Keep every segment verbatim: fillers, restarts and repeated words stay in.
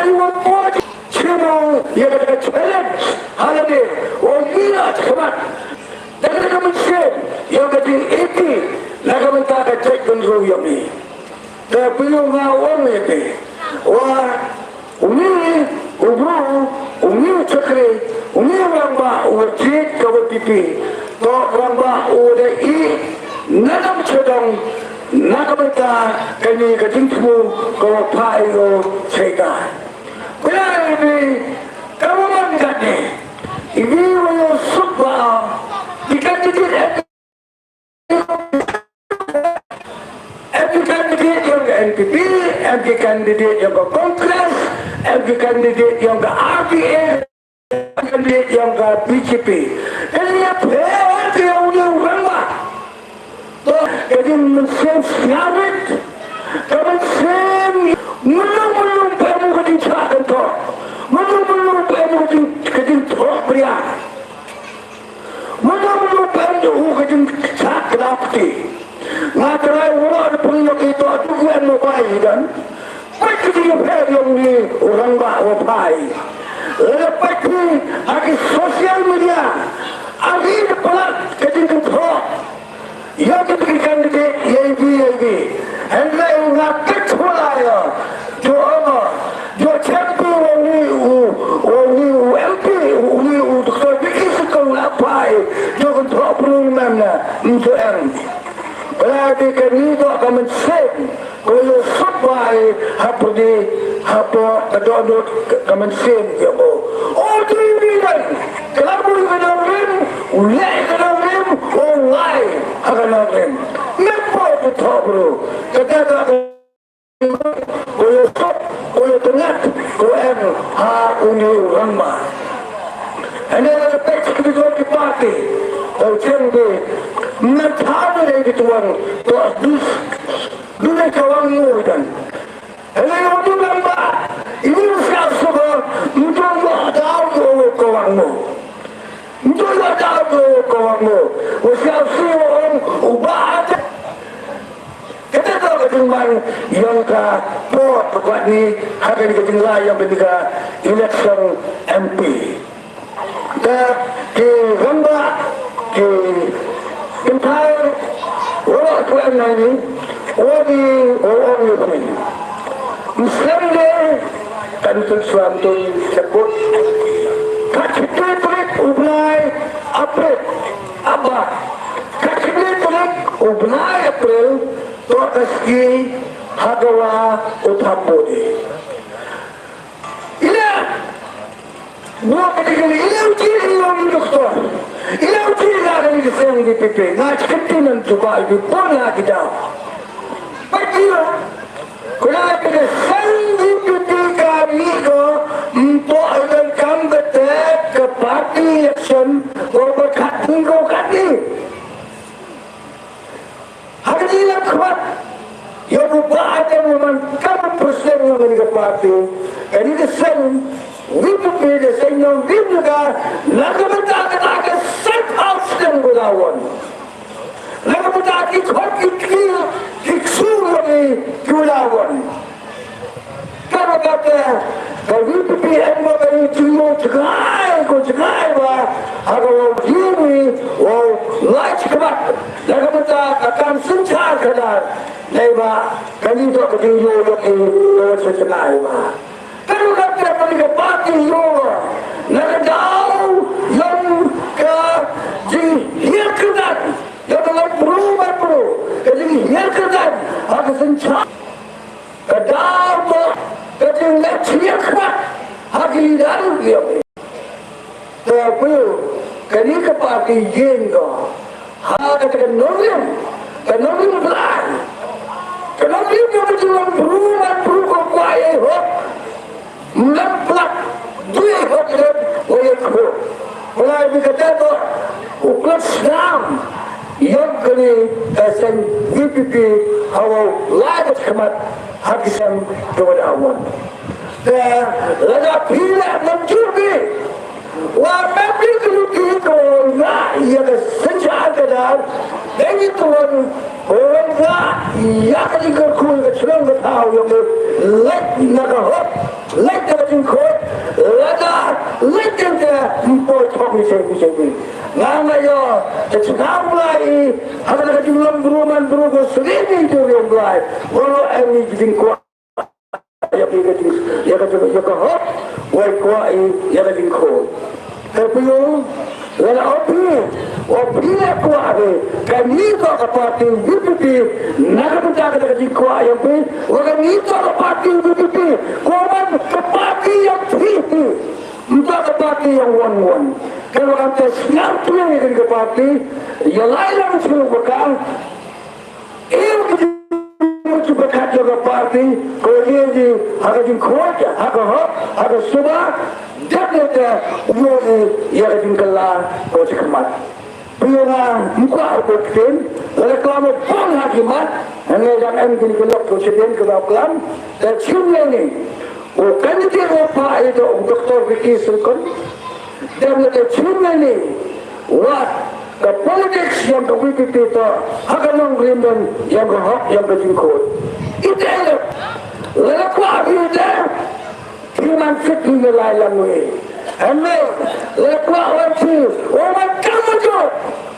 Wa poi shim ïa ka challenge ha lade, wa mih shakhmat da ka mynsiem ïa ka jingïeit na ka bynta ka jaitbynriew ïong i. Te phi ong, nga ong ïa phi, wa uni u bru, uni u shakri, uni u rangbah u jied ka VPP, to u rangbah u da ïeit na dong sha dong na ka bynta kane ka jingthmu ka wa phai o shaita. Pynlait ïa phi, ka wa man katne, ïa phi wa ïoh suk ba ki candidate em ki candidate ïong ka NPP, em ki candidate ïong ka Congress, em ki candidate ïong ka RPA, em ki candidate ïong ka BJP. Ka ïa pher ka ïa u rangbah. To, ka jingmynsiem sngewrit, ka mynsiem, mano mano phi em u ka jingshah kynthok, mano mano phi em u ka jing, ka jingthok bria. Mano mano phi em u ka jingshah kynthok. Nga trai u rah da phi ïa ki to tu ki em u bai dan. Peit ki jingïapher ïong uni u rangbah wa phai. Lada peit phi ha ki social media, a ri da palat ka jingkynthok ïa ki, ki candidate ïa i bi, ïa i bi. Hynrei nga kit khula ïa, jooh ong, jooh champion wa uni u, wa uni u MP, uni u Doctor Vicky Sykong la phai, jooh kynthok bru, mem na, ym jooh em. Ba la dei kane toh ka mynsiem. Ko ïoh suk ba i hapdeng, hapoh ka dohnud ka mynsiem ïa ko. O, dei ri dan. Ka la bun ka nongrim, u leh ka nongrim, u lai ha ka nongrim. Mem por ki thoh bru. Kata ka, ko ïoh suk, ko ïoh tyngat, ko em ha uni u rangbah. Hynrei lada peit ki, ki party, to chen bi, na thaw dei ki tuan, to abis. Dune ka Wangno i dan. Hynrei u dang ba, i u sngewsuk, u dang ba daw u ka Wangno. U dang ba daw u ka Wangno. U sngewsuk u ong, u ba ate. Kata ka ka jingman ïong ka por, ka kwah ni, ha ka ni ka jinglai ïong ka ni ka election MP. Da ki rangbah, ki kynthei, waroh ki em na ngi, wa ngi, wa ong ïa phi. Ym slem de, kan tun slam tun seput. Ka shiphew tarik u bnai April, aba. Ka shiphew tarik u bnai April, to ka sngi ha ka wa u thap vote. Ila, buh ka dei kali, ila u jied ïa u doktor. Ila u jied ïa kali ka seng VPP. Nga shi kyntien ngan jubab ïa phi bun na ki daw. Peit ïa. Khublei ïa ka seng VPP ka mih ko, ym toh ïa ka kam ka tek ka party election, ko ba khat ni ko khat ni. Ha kane ka khmat, ïa u Bah Ardent u man kam u president jong kane ka party. Kane ka seng, VPP, ka seng nongrim jong ka, la ka bynta kata ka state house sdang ko la wan. La ka bynta ki khot ki kti, ki ksu jong ki, ki la wan. Kaba kata, ka VPP em ba ka ïa jingmut jngai ko jngai ba, ha ka wa ïa ngi, wa lai shakhmat, na ka bynta ka kam synshar khadar, dei ba, kane toh ka jingïoh ïa ngi, ko jngai ba. Kaba kata, kane ka party ïoh, na ka daw, ïa ka jinghiar kyrdan, ïa ka long bru bad bru, ka jinghiar kyrdan, ha ka synshar. Ka daw ba ka jingleh shiliang khmat ha ki leader ruh ïa. Te phi, kane ka party ïeng ko ha kata ka nongrim, ka nongrim blai. Ka nongrim ïa ka jinglong bru bad bru ko kwah ïa hok. Mlem plat, dui hok lem, wa ïa khur. Pynlait bad kata ko, u klet snam ïa kane ka seng VPP ha wa lai bad khmat ha ki seng kiwa dang wan. Te lada phi la mynjur phi wa mem phi ka luti ko la ïa ka synshar khadar, dei ngi tuan ko la ïa ka jingkyrkhu ka shnong ka thaw ïa ngi leit na ka hok, leit na ka Seng seng. Nga nga ïa te chna Blai ha ka jinglong bru man bru ko sri ni tu ri Blai. Olo em ni jingkwah ïa ka jing ïa ka jing ïa ka hok. Wai kwah ïa ka jingkhuid. Te phi ong lada o phi o phi la kwah ïa kane ka parti U D P na ka bynta ka jingkwah ïa phi. Wa kane ka parti U D P ko man ka parti ïa phi. Mynta ka parti ïa wan wan. Ka la kam te sngap tu ïa ka parti ïa lai lang sngap ka. Ïa ka jingmut jingpyrkhat ïa ka parti ko ïa ji ha ka jingkhuid ha ka hok ha ka suba. Dep ïa ka ïa ka jingkylla ko jingkhmat. Phi ong nga ym kwah u ktien, lada klam u pong ha ki mat, hangne dang em kine ki lok u sdien kaba u klam, te chim leni. U candidate u pa ito u Doktor Ricky Syngkon, dang lada chim leni, wat ka politics ïa ka V P P to, ha ka nongrim ïa ka hok ïa ka jingkhuid. Ite lada kwah ite, Phi man fit phi ngi lai lang wei. Hynrei le kwah wan phi, o man kam mo jo.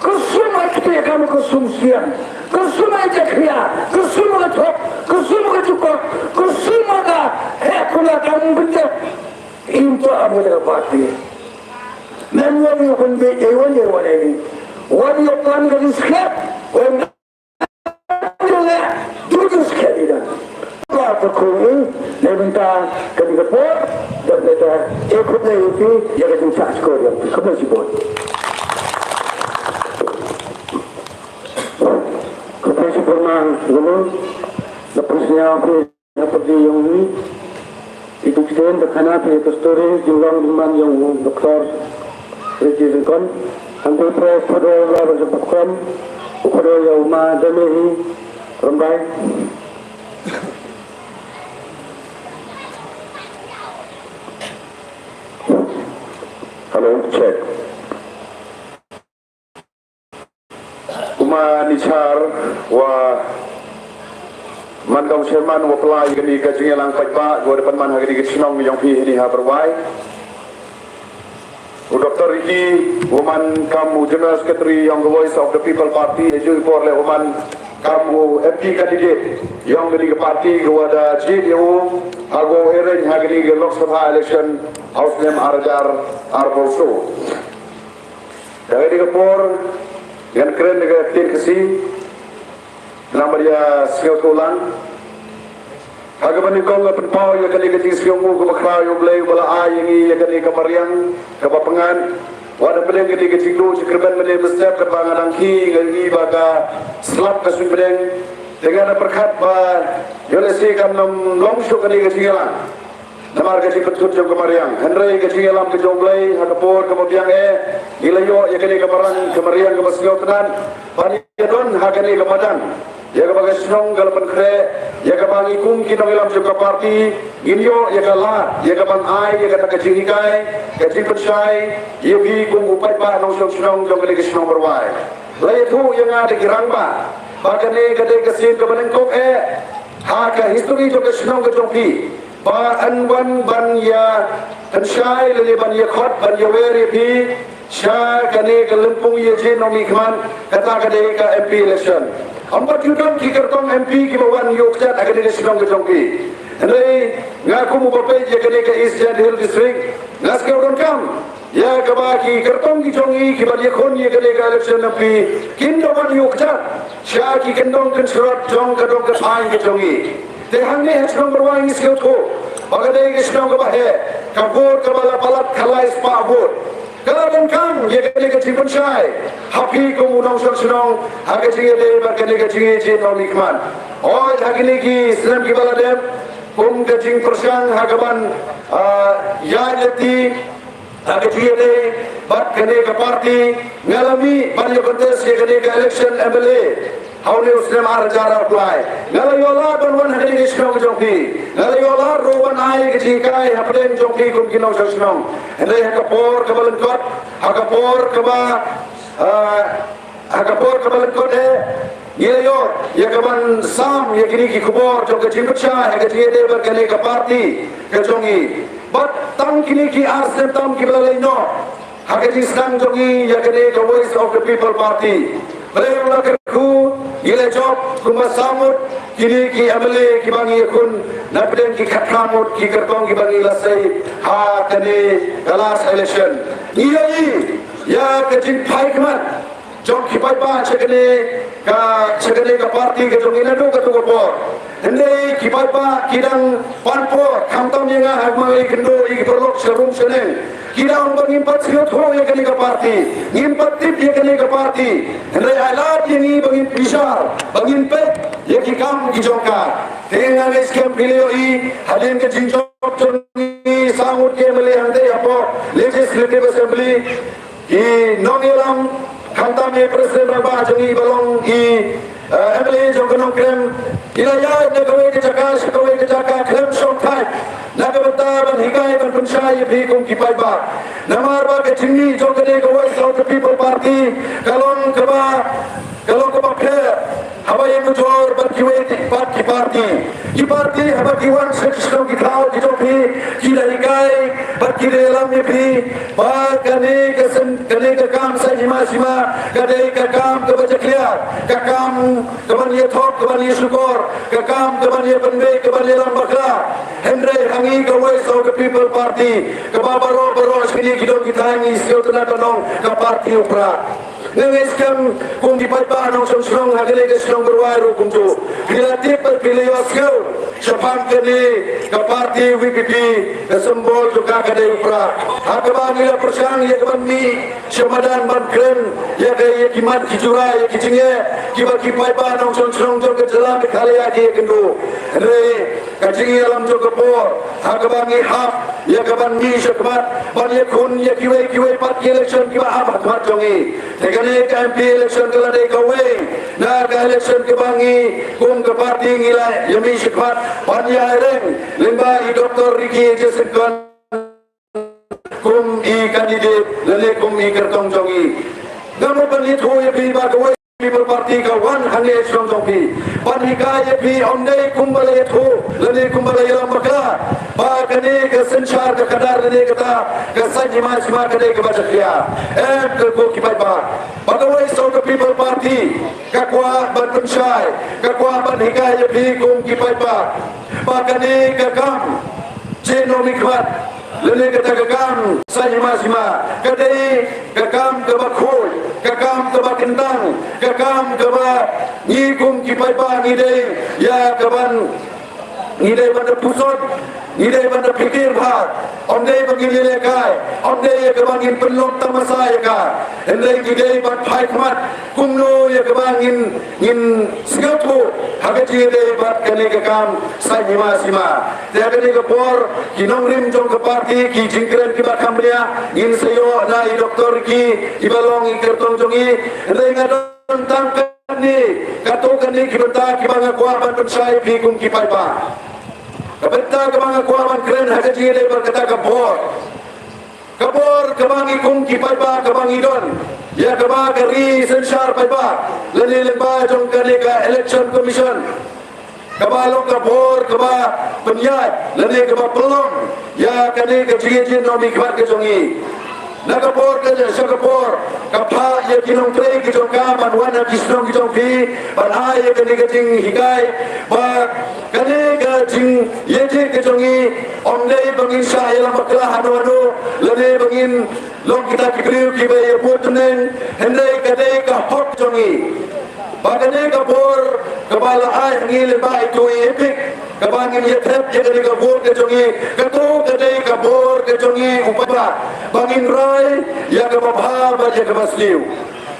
Kusum ai kti kam kusum siang. Kusum ai jakhia. Kusum ka thok. Kusum ka jukok. Kusum ka he kuna kam binte. Into am ka party. Men wan yo kun be e wan yo wan e ni. Wan yo plan ka diskret. Wan Itu ksien da khana phi ka story jinglong jingman jong u Doktor Ricky Syngkon. Hangta phi photo la ba jong phi u photo ïa u ma Dame hi Rambai. Hello, check. U ma Nishar wa man ka u chairman wa pla ïa kane ka jingïalang paidbah wa da pan man ha kane ka chnong jong phi hini ha Byrwai. U Doktor Ricky wa man kam u General Secretary jong ka Voice of the People Party, ha ju i por le wa man kam u M P candidate jong kane ka party ka wa da jied ïa u ha ka wa ïarein ha kane ka Lok Sabha election ha u snem ar hajar arphew saw. Da kane ka por ngan kren da ka ktien Khasi. Namar ïa sngewthuh lang ha kaba nyngkong nga pynpaw ïa kane ka jingsngewnguh kaba khraw ïa U Blei uba la ai ïa ngi ïa kane ka mariang kaba pyngngad. Wat hapdeng kane ka jingduh jingkyrmen mynne mynstep katba nga dang khie nga ïohi ba ka slap ka suiñ pdeng. Te nga da pyrkhat ba ïoh lehse kan ym long shuh kane ka jingïalang. Namar ka jingpynthut jong ka mariang. Hynrei ka jingïalam ka jong U Blei ha ka por kaba biang eh ngi la ïoh ïa kane ka mariang, ka mariang kaba sngewtynnat ban ïadon ha kane ka madan. Ïa kaba ka shnong ka la pynkhreh ïa kaba ngi kum ki nongïalam jong ka party ngin ïoh ïa ka lad ïa ka ban ai ïa kata ka jinghikai, ka jingpynshai ïa phi kum u paidbah nongshong shnong jong kane ka shnong Byrwai. La ïathuh ïa nga da ki rangbah ba kane ka dei ka sien kaba nyngkong eh ha ka history jong ka shnong ka jong phi. Ba yn wan ban ïa pynshai lane ban ïa khot ban ïa wer ïa phi sha kane ka lympung ïa jin nongmihkhmat kata ka dei ka M P election. Ym pat ju don ki kyrtong M P kiba wan ïuh kjat ha kane ka shnong ka jong phi. Hynrei nga kum uba peit ïa kane ka East Jaintia Hills District nga sngew donkam ïa kaba ki kyrtong ki jong ngi kiba ïakhun ïa kane ka election M P kin da wan ïuh kjat sha ki kyndong kynshrot jong ka dong ka thaiñ ka jong ngi. Te hangne ha shnong Byrwai ngi sngewthuh ba ka dei ka shnong kaba heh, ka vote kaba la palat ka lai spah vote. Ka la donkam ïa kane ka jingpynshai ha phi kum u nongshong shnong ha ka jingïadei bad kane ka jingïeit nongmihkhmat. Hooid ha kine ki snem kiba la dep kum ka jingpyrshang ha ka ban, ah, ïaid lynti ha ka jingïadei bad kane ka party nga la mih ban ïa contest ïa kane ka election M L A ha une u snem ar hajar arphew lai. Nga la ïoh lad ban wan ha kane ka shnong ka jong phi. Nga la ïoh lad ruh ban ai ka jinghikai hapdeng jong phi kum ki nongshong shnong. Hynrei ha ka por kaba lyngkot, ha ka por kaba, ah, ha ka por kaba lyngkot eh ngi la ïoh ïa ka ban sam ïa kine ki khubor jong ka jingpynshai ha ka jingïadei bad kane ka party ka jong ngi. Bad tang kine ki ar snem tam kiba la leit noh Ha ka jingsdang jong ngi ïa kane ka Voice of the People Party, Blei u la kyrkhu, ngi la jop kumba saw ngut kine ki M L A kiba ngi ïakhun na pdeng ki khatphra ngut ki kyrtong kiba ngi la sei ha kane ka last election. Ngi ïohi ïa ka jingphai khmat jong ki paidbah sha kane ka, sha kane ka party ka jong ngi naduh kato ka por. Hynrei ki paidbah ki dang pan por, khamtam ïa nga ha ka mar ïa kynduh ïa ki paralok sha rum sha neng. Ki dang ba ngim pat sngewthuh ïa kane ka party, ngim pat tip ïa kane ka party. Hynrei ai lad ïa ngi ba ngin bishar, ba ngin peit ïa ki kam ki jong ka. Te nga ngeit skhem phi la ïohi hadien ka jingjop jong ngi saw ngut ki M L A hangtei hapoh Legislative Assembly. I nongïalam, khamtam i President rangbah jong ngi ba long i, eh, M L A jong ka Nongkrem, i la ïaid na kawei ka jaka sha kawei ka jaka khlem shong thait, na ka bynta ban hikai ban pynshai ïa phi kum ki paidbah. Namar ba ka jingmih jong kane ka Voice of the People Party ka long kaba, ka long kaba pher haba ïa nujor bad kiwei pat ki party. Ki party haba ki wan sha ki shnong ki thaw ki jong phi, ki da hikai bad ki da ïalam ïa phi ba kane ka seng, kane ka kam saiñ hima sima ka dei ka kam kaba jakhlia, ka kam kaban ïathuh, kaban ïashukor, ka kam kaban ïapynbeit, kaban ïalam bakla. Hynrei ha ngi ka Voice of the People Party, kaba baroh baroh sha kine ki dong ki thaiñ ngi sngewtynnat ban ong ka party u Prah. Nga ngeit skhem kum ki paidbah nongshong shnong ha kane ka shnong Byrwai ruh kumjuh. Phi la tip bad phi la ïohsngew shaphang kane ka party V P P, ka symbol jong ka ka dei u Prah. Ha kaba ngi la pyrshang ïa kaban mih sha madan ban kren ïa ka, ïa ki mat ki jura, ïa ki jingeh kiba ki paidbah nongshong shnong jong ka jylla Meghalaya ki ïakynduh. Hynrei ka jingïalam jong ka por ha kaba ngi hap ïa kaban mih shakhmat ban ïakhun ïa kiwei kiwei pat ki election kiba ap ha khmat jong ngi. Te kane ka M P election ka la dei kawei na ka election kaba ngi kum ka party ngi la ïa mih shakhmat ban ïa ïeng lyngba i Doctor Ricky A J Syngkon kum i candidate lane kum i kyrtong jong ngi. Nga mut ban ïathuh ïa phi ba ka Voice People Party ka wan hangne shnong jong phi ban hikai ïa phi, ym dei kumba la ïathuh lane kumba la ïalam bakla ba kane ka synshar ka khadar lane kata ka saiñ hima sima ka dei kaba jakhlia. Em, ko ki paidbah, ba ka Voice of the People Party ka kwah ban pynshai, ka kwah ban hikai ïa phi kum ki paidbah ba kane ka kam jin nongmihkhmat lane kata ka kam saiñ hima sima ka dei ka kam kaba khuid, ka kam kaba kyntang, ka kam kaba ngi kum ki paidbah ngi dei ïa kaban, ngi dei ban da puson, ngi dei ban da pyrkhat bha. Ym dei ba ngin ïalehkai, ym dei ïa kaba ngin pynlong tamasa ïa ka. Hynrei ngi dei ban phai khmat kumno ïa kaba ngin, ngin sngewthuh ha ka jingïadei bad kane ka kam saiñ hima sima. Te ha kane ka por ki nongrim jong ka party, ki jingkren kiba kham bniah ngin sa ïoh na i Doctor Ricky iba long i kyrtong jong ngi. Hynrei nga don tang kane, katto katne ki bynta kiba nga kwah ban pynshai ïa phi kum ki paidbah. Ka bynta kaba nga kwah ban kren ha ka jingïadei bad kata ka bor. Ka bor kaba ngi kum ki paidbah kaba ngi don ïa kaba ka ri synshar paidbah lane lyngba jong kane ka Election Commission, kaba long ka bor kaba pynïaid lane kaba pynlong ïa kane ka jingïaid jingïaid nongmihkhmat ka jong ngi. Na ka bor ka jong, sha ka bor ka phah ïa ki nongtrei ki jong ka ban wan ha ki shnong ki jong phi ban ai ïa kane ka jinghikai ba kane ka jingïaid jingïaid ka jong ngi ym dei ba ngin shah ïalam bakla hano hano lane ba ngin long kita ki briew kiba ïa bud tneng, hynrei ka dei ka hok jong ngi. Ba kane ka bor kaba la ai ha ngi lyngba itu i EPIC kaba ngin ïa thep ïa kane ka vote ka jong ngi, kato ka dei ka bor ka jong ngi u paidbah ba ngin rai ïa kaba bha bad ïa kaba sniew.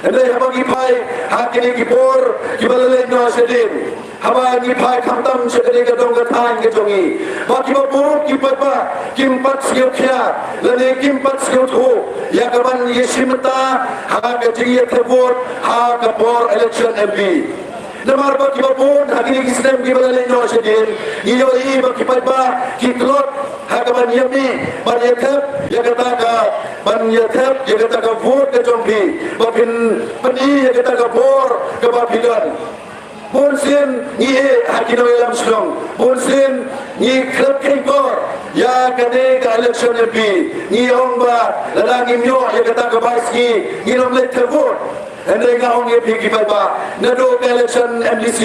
Hynrei haba ngi phai ha kine ki por kiba la leit noh shadien, haba ngi phai khamtam sha kane ka dong ka thaiñ ka jong ngi, ba kiba bun ki paidbah kim pat sngewkhia lane kim pat sngewthuh ïa kaban ïashim bynta ha ka jingïathep vote ha ka por election M P. Namar ba kiba bun ha kine ki snem kiba la leit noh shadien ngi ïohi ba ki paidbah ki tlot ha kaban ïamih ban ïathep ïa kata ka, ban ïathep ïa kata ka vote ka jong phi, ba phin pyni ïa kata ka bor kaba phi don. Bun sien ngi ïeh ha ki nongïalam shnong, bun sien ngi khlem kheiñkor Ïa kane ka election M P, ngi ong ba lada ngim ïoh ïa kata ka bai sngi, ngin ym leit thep vote. Hynrei nga ong ïa phi ki paidbah, naduh ka election M D C,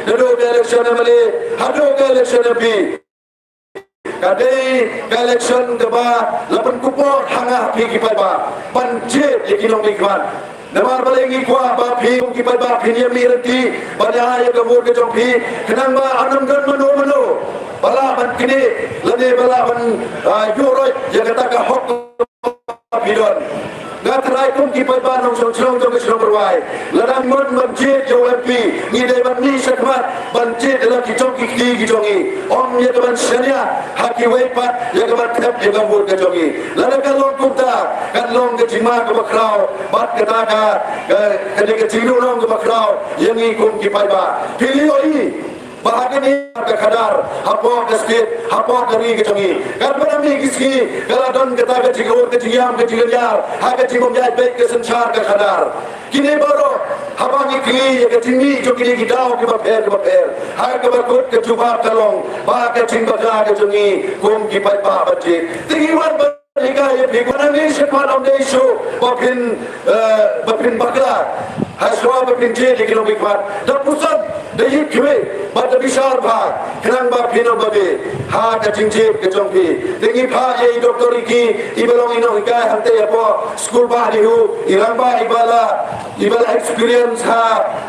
naduh ka election M L A, haduh ka election M P, ka dei ka election kaba la pynkupbor ha nga ha phi ki paidbah ban jied ïa ki nongmihkhmat. Namar balei ngi kwah ba phi kum ki paidbah phin ïa mih lynti ban ïa ai ïa ka vote ka jong phi, khnang ba ym don mano mano ba lah ban knieh lane ba lah ban, ah, ïuh roit ïa kata ka hok phi don. Nga trai kum ki paidbah nongshong shnong jong ka shnong Byrwai, lada ngi mon ban jied ïa u M P, ngi dei ban mih shakhmat ban jied ïa la ki jong ki kti ki jong ngi, ym ïa ka ban shaniah ha kiwei pat ïa ka ban thep ïa ka vote ka jong ngi. Lada ka long kumta, kan long ka jingma kaba khraw bad kata ka, ka, ka dei ka jingduhnong kaba khraw ïa ngi kum ki paidbah. Phi la ïohi ba ha kane ka khadar, hapoh ka state, hapoh ka ri ka jong ngi, katba la mih ki sngi ka la don kata ka jingud ka jingïam ka jinglynñiar ha ka jingbym ïaid beit ka synshar ka khadar. Kine baroh haba ngi kylli ïa ka jingmih jong kine ki daw kiba pher kiba pher, ha kaba kut ka jubab ka long ba ka jingbakla ka jong ngi kum ki paidbah ba jied. Te ngi wan ban hikai ïa phi, kaba nang ïa shakhmat ym dei shuh ba phin, eh, ba phin bakla. Hashwa ba phin jied ïa ki nongmihkhmat, da puson, da ïit khmih bad da bishar bha, khnang ba phin ym babe ha ka jingjied ka jong phi. Te ngi phah ïa i Doctor Ricky, iba long i nonghikai hangtei hapoh skul Bah Dihu, i rangbah iba la, iba la experience ha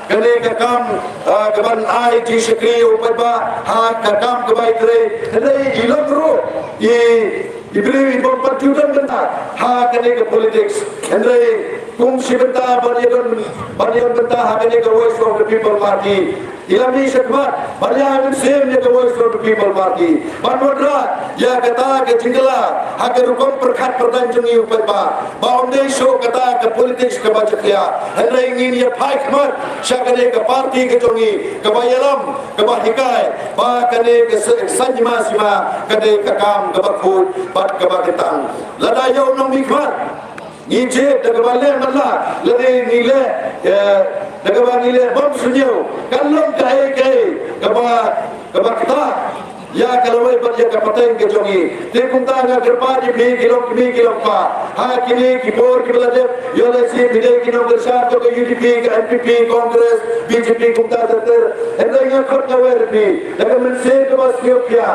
kane ka kam, ah, ka ban ai jingshakri ïa u paidbah ha ka kam kaba i trei. Hynrei i long ruh i i briew i bym pat ju don bynta ha kane ka politics. Hynrei kum shi bynta ban ïadon, ban ïadon bynta ha kane ka Voice of the People Party, i la mih shakhmat ban ïa ai mynsiem ïa ka Voice of the People Party, ban wanrah ïa kata ka jingkylla ha ka rukom pyrkhat pyrdaiñ jong ngi u paidbah, ba ym dei shuh kata ka politics kaba jakhlia. Hynrei ngin ïa phai khmat sha kane ka party ka jong ngi kaba ïalam, kaba hikai ba kane ka sa-, saiñ hima sima ka dei ka kam kaba khuid bad kaba kyntang. Lada ïa u nongmihkhmat ngi jied da kaba leh matlah, lada ngi leh, eh, da kaba ngi leh bymsuiñiew, kan long kaei kaei kaba, kaba ktah ïa ka lawei bad ïa ka pateng ka jong ngi. Te kumta nga kyrpad ïa phi ki long kmie ki long kpa, ha kine ki por kiba la dep, ïoh lehse phi dei ki nongkyrshan jong ka U D P, ka N P P, Congress, B J P, kumta ter ter. Hynrei nga khot nga wer ïa phi da ka mynsiem kaba sngewkhia,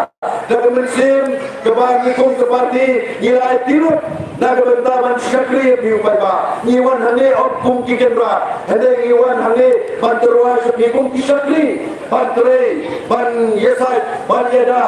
da ka mynsiem kaba ngi kum ka party ngi la aiti ruh na ka bynta ban shakri ïa phi u paidbah. Ngi wan hangne ym kum ki kynrad, hynrei ngi wan hangne ban tyrwa sha phi kum ki shakri, ban trei, ban ïasaid, ban ïada.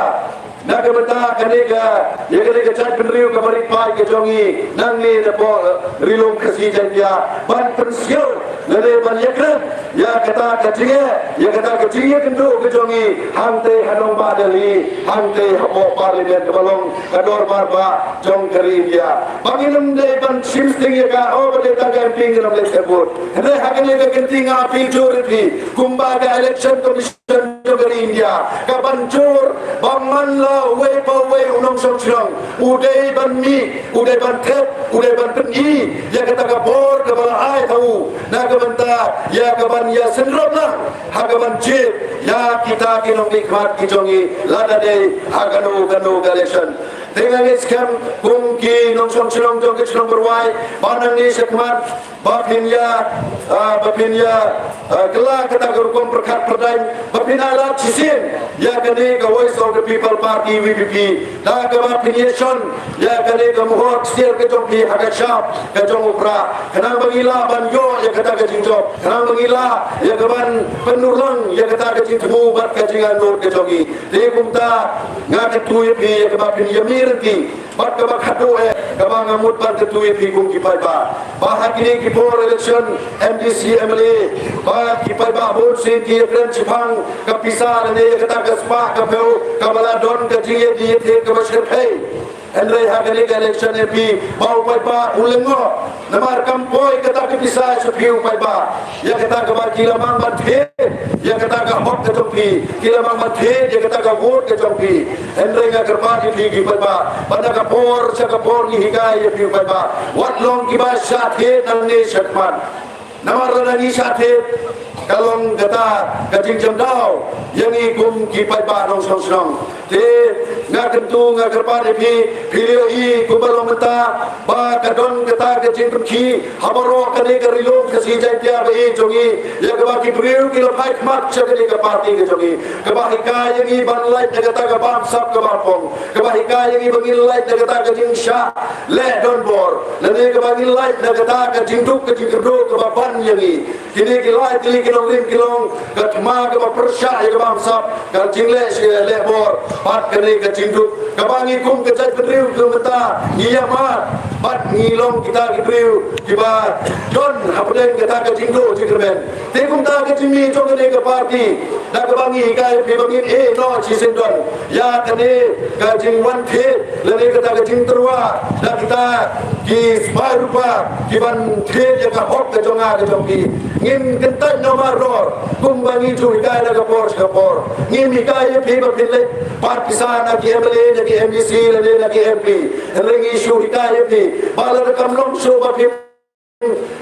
Na ka bynta kane ka, ïa kane ka jaitbynriew kaba rit paid ka jong ngi nangne napoh Ri Lum Khasi Jaiñtia, ban pynsngew lane ban ïakren ïa kata ka jingeh, ïa kata ka jingïakynduh ka jong ngi hangtei ha nongbah Delhi, hangtei hapoh Parliament kaba long ka dorbar bah jong ka ri India. Ba ngin ym dei ban shim sting ïa ka, oh, ba dei tang ka M P ngin ym leit thep vote. Hynrei ha kane ka kynti nga appeal jur ïa phi kumba ka Election Commission jong ka ri India ka ban jur ba man la uwei pa uwei u nongshong shnong u dei ban mih, u dei ban thep, u dei ban pyni ïa kata ka bor kaba la ai ha u na ka bynta ïa ka ban ïasynrop lang ha ka ban jied ïa kita ki nongmihkhmat ki jong ngi lada dei ha kano kano ka election. Te nga ngeit skhem kum ki nongshong shnong jong ka shnong Byrwai ba nangne shakhmat ba phin ïa, ah, ba phin ïa, ah, kylla kata ka rukom pyrkhat pyrdaiñ, ba phin ai lad shisien ïa kane ka Voice of the People Party, V P P, da kaba phin ïa shon ïa kane ka mohor ksiar ka jong phi ha ka shap ka jong u Prah, khnang ba ngi lah ban ïoh ïa kata ka jingjop, khnang ba ngi lah ïa ka ban pynurlong ïa kata ka jingthmu bad ka jingangnud ka jong ngi. Te kumta nga kyntu ïa phi ïa kaba phin ïa mih lynti bad kaba khadduh eh kaba nga mut ban kyntu ïa phi kum ki paidbah, ba ha kine ki por election M D C, M L A, ba ki paidbah bun sien ki ïakren shaphang ka pisa lane ïa kata ka spah ka phew kaba la don ka jingïadei ïathied kaba shyrkhei. Hynrei ha kane ka election M P ba u paidbah u lyngngoh. Namar kam poi kata ka pisa sha phi u paidbah ïa kata kaba ki la mang ban thied, ïa kata ka hok ka jong phi, ki la mang ban thied ïa kata ka vote ka jong phi. Hynrei nga kyrpad ïa phi ki paidbah, ba na ka por sha ka por ngi hikai ïa phi u paidbah, wat long kiba shah thied nangne shakhmat. Namar lada ngi shah thied, ka long kata ka jingjam daw ïa ngi kum ki paidbah nongshong shnong. Te nga kyntu, nga kyrpad ïa phi, phi ïohi kumba long mynta ba ka don kata ka jingpynkhih ha baroh kane ka ri lum Khasi Jaiñtia ba ïeit jong ngi, ïa kaba ki briew ki la phai khmat sha kane ka party ka jong ngi, kaba hikai ïa ngi ban lait na kata ka bamsap ka bapong, kaba hikai ïa ngi ba ngin lait na kata ka jingshah leh donbor, lane kaba ngin lait na kata ka jingduk ka jingkyrduh kaba ban ïa ngi. Kine ki lai tylli ki nongrim ki long ka thma kaba pyrshah ïa ka bamsap, ka jingleh shi leh bor bad kane ka jingduk kaba ngi kum ka jaitbynriew ka mynta ngi ïa mad bad ngi long kita ki briew kiba don hapdeng kata ka jingduh jingkyrmen. Te kumta ka jingmih jong kane ka party da kaba ngi hikai phi ba ngin ïeh noh shisien don ïa kane ka jingwan thied lane kata ka jingtyrwa da kita ki spah rupa ki ban thied ïa ka hok ka jong nga ka jong phi. Ngin kyntait noh mardor kumba ngi ju hikai na ka por sha ka por. Ngim hikai ïa phi ba phin leit pan pisa na ki M L A, na ki M D C lane na ki M P. Hynrei ngi shu hikai ïa phi ba lada kam long shuh ba phi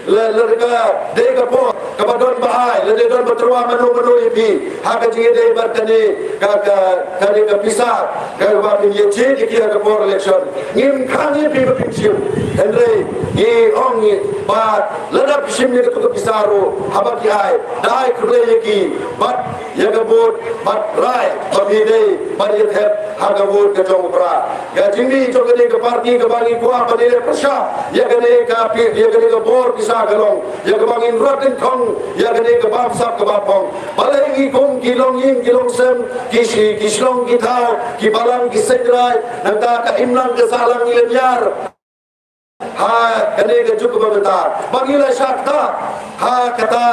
la, lada ka dei ka por kaba don ba ai, lada don ba tyrwa mano mano ïa phi ha ka jingïadei bad kane ka, ka, kane ka pisa kaba phin ïa jied ïa ki ha ka por election. Ngim khang ïa phi ba phin shim, hynrei ngi ong ngi ba lada phi shim ïa katu ka pisa ruh haba ki ai, da ai khublei ïa ki bad ïa ka vote bad rai ba phi dei ban ïa thep ha ka vote ka jong u Prah. Ka jingmih jong kane ka party kaba ngi kwah ban ïa pyrshah ïa kane ka pi-, ïa kane ka bor pisa ka long ïa kaba ngin rat dyngkhong ïa kane ka bamsap ka bapong. Balei ngi kum ki longïing ki longsem, ki shi-, ki shlong ki thaw, ki balang ki seiñ rai, nangta ka imlang ka sahlang ngi lynñiar ha kane ka juk kaba mynta ba ngi la shah ktah ha kata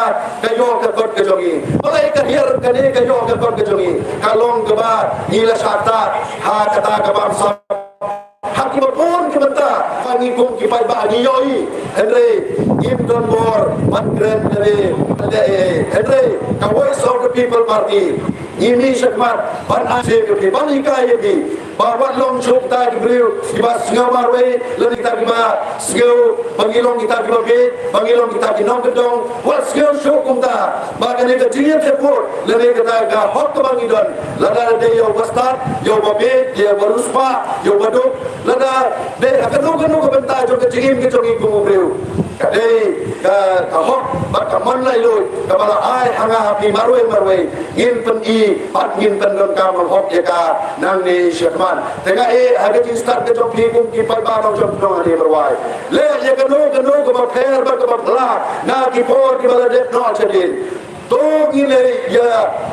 ka ïoh ka kot ka jong ngi? Balei ka hiar kane ka ïoh ka kot ka jong ngi? Ka long kaba ngi la shah ktah ha kata ka bamsap ha kiba bun ki bynta ba ngi kum ki paidbah ngi ïohi. Hynrei ngim don bor ban kren kane, hynrei ka Voice of the People Party ngi mih shakhmat ban ai ka phi, ban hikai ïa phi ba wat long shuh kita ki briew kiba sngew marwei lane kita kiba sngew ba ngi long kita kiba bieit, ba ngi long kita ki nongkyndong. Wat sngew shuh kumta ba kane ka jingïathep vote lane kata ka hok kaba ngi don, lada dei ïa uba stad, ïa uba bieit, ïa uba riewspah, ïa uba duk, lada dei ha kano kano ka bynta jong ka jingim ka jong ngi kum u briew, ka dei ka, ka hok bad ka mon laitluid kaba la ai ha nga ha phi marwei marwei. Ngin pyni bad ngin pyndonkam hok ïa ka nangne shakhmat. Te nga ïeh ha ka jingstad ka jong phi kum ki paidbah nongshong shnong hangne marwei. Leh ïa kano kano kaba pher bad kaba phylla na ki por kiba la dep noh shadien. To ngin ïa,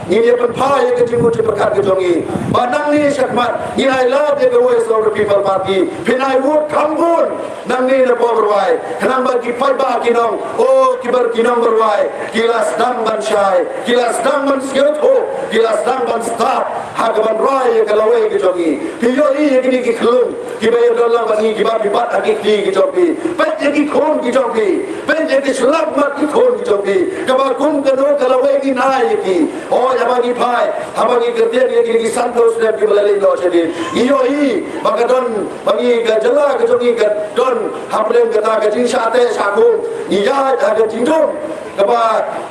ngin ïa pynphai ïa ka jingmut jingpyrkhat ka jong ngi ba nangne shakhmat ngin ai lad ïa ka Voice of the People Party. Phin ai vote kham bun nangne na pdeng Byrwai, khnang ba ki paidbah kin ong, o, ki bar, ki nong Byrwai ki la sdang ban shai, ki la sdang ban sngewthuh, ki la sdang ban stad ha kaban rai ïa ka lawei ka jong ngi. Phi ïohi ïa kine ki khyllung kiba ïadon lang bad ngi, kiba phi bat ha ki kti ki jong phi. Peit ïa ki khun ki jong phi, peit ïa ki shlak mat ki khun ki jong phi, kaba kum kano ka lawei ngin ai ïa ki. O, haba ngi phai, haba ngi kyrteng ïa kine ki sanphew snem kiba la leit noh shadien, ngi ïohi ba ka don, ba ngi, ka jylla ka jong ngi ka don hapdeng kata ka jingshah teh shah khum. Ngi ïaid ha ka jingdum kaba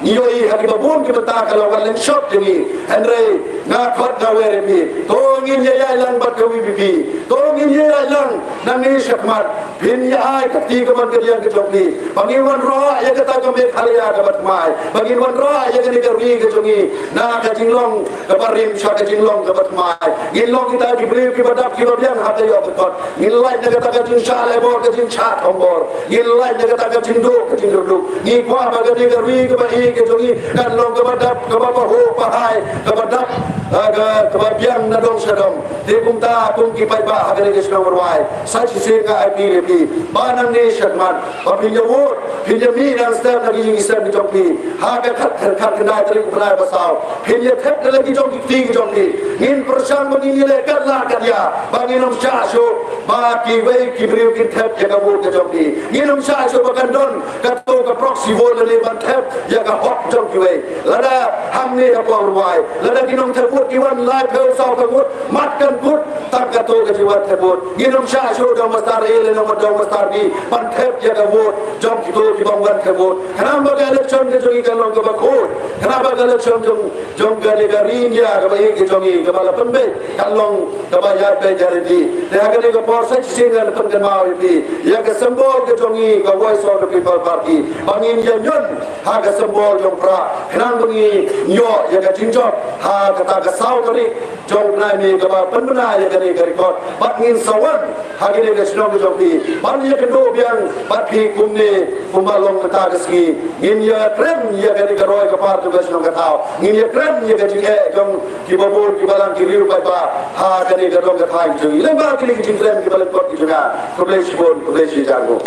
ngi ïohi ha kiba bun ki bynta ka la wan lyngshop ïa ngi. Hynrei nga khot nga wer ïa phi, to ngin ïa ïaid lang bad ka V P P, to ngin ïa ïaid lang nangne shakhmat. Phin ïa ai ka kti ka mon ka diang ka jong phi ba ngin wanrah ïa kata ka Meghalaya kaba thymmai, ba ngin wanrah ïa kane ka ri ka jong ngi na ka jinglong kaba rim sha ka jinglong kaba thymmai. Ngin long kita ki briew kiba dap kiba biang ha ka ïoh ka kot. Ngin lait na kata ka jingshah lehbor, ka jingshah thombor. Ngin lait na kata ka jingduh ka jingkyrduh. Ngi kwah ba kane ka ri kaba ïeit ka jong ngi kan long kaba dap, kaba pahuh pahai, kaba dap, ah, ka, kaba biang na dong sha dong. Te kumta kum ki paidbah ha kane ka shnong Byrwai, sa shisien nga appeal ïa phi ba nangne shakhmat ba phin ïa vote, phin ïa mih dang step na ki ïing ki sem ki jong phi ha ka khat, khat, khatkhyndai tarik u bnai ba saw. Phin ïa thep da la ki jong ki kti ki jong phi. Ngin pyrshang ba ngin ïa leh kat la kat ïa ba ngin ym shah shuh ba kiwei ki briew kin thep ïa ka vote ka jong phi. Ngin ym shah shuh ba kan don kato ka proxy vote lane ban thep ïa ka hok jong kiwei. Lada hangne ha Byrwai, lada ki nongthep vote ki wan laiphew sawphew ngut, mat kan kut tang kato ka jingwan thep vote. Ngin ym shah shuh da u Master A lane u jong ka party ban thep ïa ka vote jong kito ki bym wan thep vote. Khnang ba ka election ka jong ngi kan long kaba khuid. Khnang ba ka election jong, jong kane ka ri India kaba ïeit ka jong ngi kaba la pynbeit kan long kaba ïaid beit ïaid lynti. Te ha kane ka por sa shisien ngan pynkynmaw ïa phi ïa ka symbol ka jong ngi ka Voice of the People Party ba ngin ïa ñion ha ka symbol jong pra khnang ba ngin ïoh ïa ka jingjop ha kata ka saw tarik jong u bnai May kaba pynbna ïa kane ka record. Bad ngin sa wan ha kane ka shnong ka jong phi ban ïakynduh biang bad phi kumne kumba long mynta ka sngi. Ngin ïakren ïa kane ka roi ka par jong ka shnong ka thaw, ngin ïakren ïa ka jingeh jong ki babun ki balang ki riew paidbah ha kane ka dong ka thaiñ jong ngi. Lyngba kine ki jingkren kiba lyngkot ki jong nga, khublei shibun, khublei shi hajar nguh.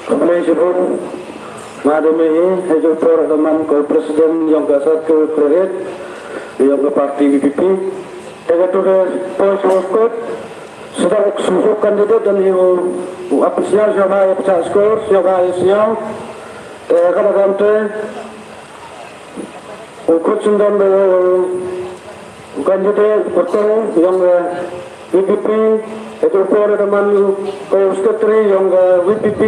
Khublei shibun. Nga da mih hi, ha jong por da man ko president jong ka circle Khliehriat jong ka party V P P. Te ka tu da poi shu kot. Sdang shu candidate dan hi u ap sñiaw sñiaw ba ïa pynshah score sñiaw ba ïa sñiaw. Te ka da kam te u khut syndon da u candidate pyrteng yong ka V P P, itu por da man ko secretary yong ka V P P.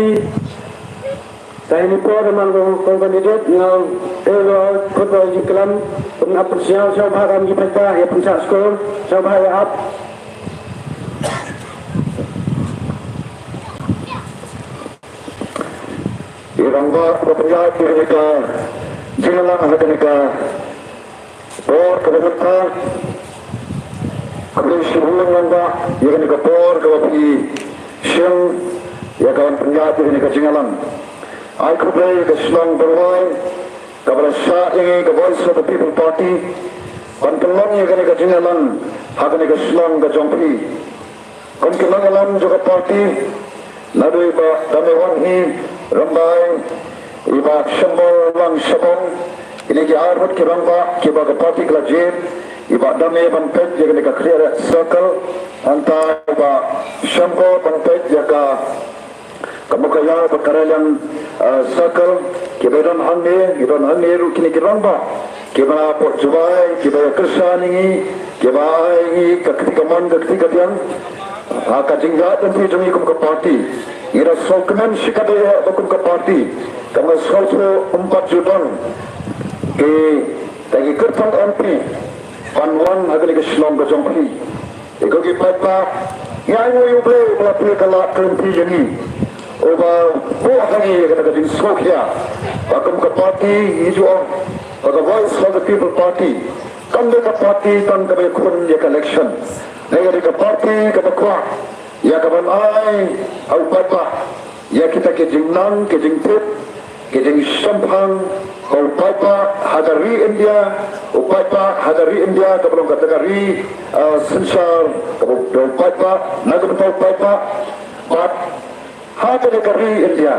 Ka ini por da man ko, ko candidate nga te lo khut ba jingklam pynap pynsiaw siaw bha kam ji pynta ïa pynsa skul siaw bha ïa ap. I rangbah ba pynïaid ïa kane ka jingïalang ha kane ka por kaba mynta. Khublei shibun rangbah ïa kane ka por kaba phi shim ïa ka ban pynïaid ïa kane ka jingïalang. Ai khublei ïa ka shnong Byrwai kaba la shah ïa ngi ka Voice of the People Party ban pynlong ïa kane ka jingïalang ha kane ka shnong ka jong phi. Kum ki nongïalam jong ka party, naduh i Bah Damewan hi, Rymbai, i Bah Shembor Lang Shabong, kine ki arngut ki rangbah kiba ka party ka la jied, i Bah Dame ban peit ïa kane ka Khliehriat Circle, hangta i Bah Shembor ban peit ïa ka, ka Mawkaiaw bad ka Raliang, eh, Circle, kiba don hangne, ki don hangne ruh kine ki rangbah kiba na pok jubab, kiba ïa kyrshan ïa ngi, kiba ai ngi ka kti kamon ka kti kadiang. Ha ka jingïaid lynti jong ngi kum ka party, ngi da sngewkmen shikatdei ba kum ka party kam da sngewthuh ym pat ju don kita ki kyrtong M P ban wan ha kane ka shnong ka jong phi. Ïa ko ki paidbah, ngi ainguh ïa U Blei uba la plie ka lad ka lynti ïa ngi, uba buh ha ngi ïa kata ka jingsngewkhia ba kum ka party ngi ju ong ba ka Voice of the People Party kam dei ka party tang kaba ïakhun ïa ka election. Hynrei ka dei ka party kaba kwah ïa ka ban ai ha u paidbah ïa kita ki jingnang ki jingtip ki jingshemphang, ka u paidbah ha ka ri India, u paidbah ha ka ri India kaba long kata ka ri, eh, synshar kaba u paidbah, na ka bynta u paidbah. Bad ha kane ka ri India,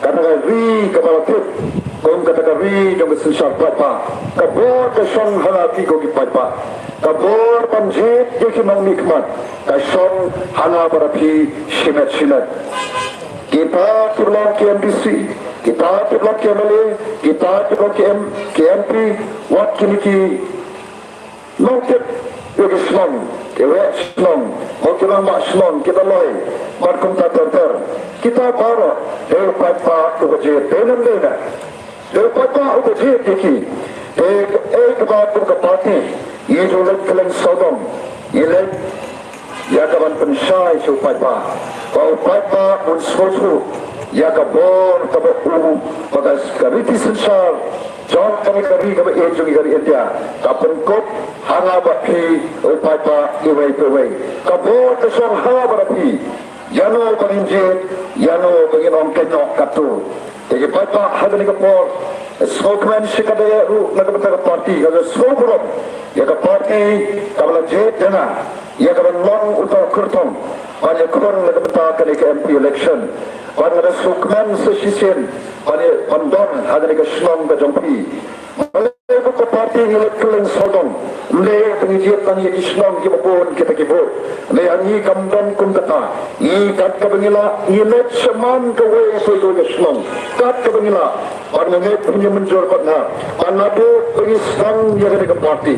kata ka ri kaba la tip kum kata ka ri jong ka synshar paidbah, ka bor ka shong ha nga phi ko ki paidbah. Ka bor ban jied ïa ki nongmihkhmat ka shong ha nga bad ha phi shimet shimet. Kita kiba long ki M D C, kita kiba long ki M L A, kita kiba long ki M, ki M P, wat kine ki nongtip ïa ki shnong, ki wei shnong, ki rangbah shnong, ki daloi bad kumta ter ter. Kita baroh dei u paidbah uba jied, dei ne ym dei ne. Dei u paidbah uba jied ïa ki. Te ei kaba kum ka party ngi ju leit kylleng sawdong, ngi leit ïa ka ban pynshai sha u paidbah ba u paidbah un sngewthuh ïa ka bor kaba u, ba ka riti synshar jong kane ka ri kaba ïeit jong ngi ka ri India ka pynkup ha nga bad phi u paidbah iwei pa iwei. Ka bor ka shong ha nga bad ha phi. Ïano ba ngin jied, ïano ba ngin ong kynnoh noh katto. Te ki paidbah ha kane ka por, sngewkmen shikatdei ruh na ka bynta ka party, ka sngewburom ïa ka party kaba la jied ïa nga ïa ka ban long uta u kyrtong ban ïakhun na ka bynta kane ka M P election. Bad nga da sngewkmen sa shisien ban ïa, ban don ha kane ka shnong ka jong phi. Ka party ngi leit kylleng sawdong. Ym dei ba ngi jied tang ïa ki shnong kiba bun kita ki vote. Hynrei ha ngi kam don kum kata. Ngi kat kaba ngi lah ngi leit sha man kawei pa kawei ka shnong. Kat kaba ngi lah. Bad nga ngeit phin ïa mynjur bad nga. Bad naduh ba ngi sdang ïa kane ka party.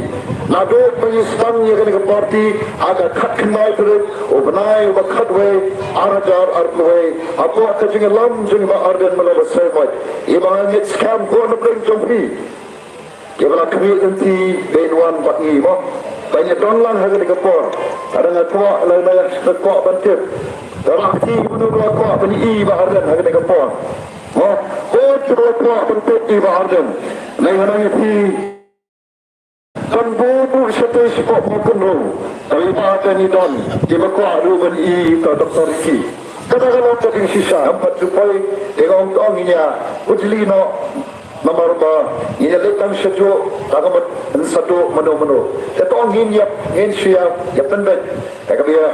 Naduh ba ngi sdang ïa kane ka party ha ka khatkhyndai tarik u bnai uba khatwei ar hajar arphew wei. Hapoh ka jingïalam jong i Bah Ardent Miller Basaiawmoit. I ba nga ngeit skhem bun na pdeng jong phi. Kiba la khmih lynti dei wan bad ngi mo. Ba ngi don lang ha kane ka por. Lada nga kwah, lada nga kwah ban tip. Lada phi mano ba la kwah ban i Bah Ardent ha kane ka por. Mo, ko kiba la kwah ban tip i Bah Ardent. Nai hana ngi phi. Kan bu bu shatei sipok mo kan ro. Tapi Bah Ardent i don. Kiba kwah ruh ban i ka Doktor Ricky. Kata ka long ka jingshisha. Nampat jupai. Tengok ong ong nya. Ujli no. Namar ba ngi ïa leit tang shajuh, ta ka mat, yn shaduh mano mano. Te to ngin ïa, ngin shu ïa, ïa pynbeit. Te ka bia,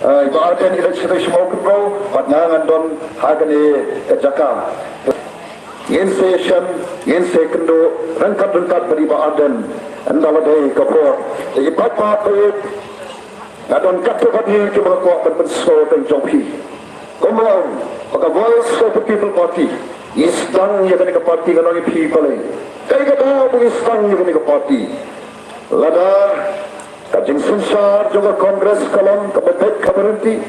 eh, i Bah Ardent i leit shaduh sha Mawkynrew, bad nga ngan don ha kane ka jaka. Ngin sa shem, ngin sa kynduh, ryngkat ryngkat bad i Bah Ardent, ynda la dei ka por. Te i paidbah, nga don katto katne kiba nga kwah ban pynsngew pynjong phi. Kumba ong ba ka Voice of the People Party, ngi sdang ïa kane ka party, nga ong ïa phi balei. Kaei kata ba ngi sdang ïa kane ka party? Lada ka jingsynshar jong ka Congress ka long kaba beit kaba ryntih,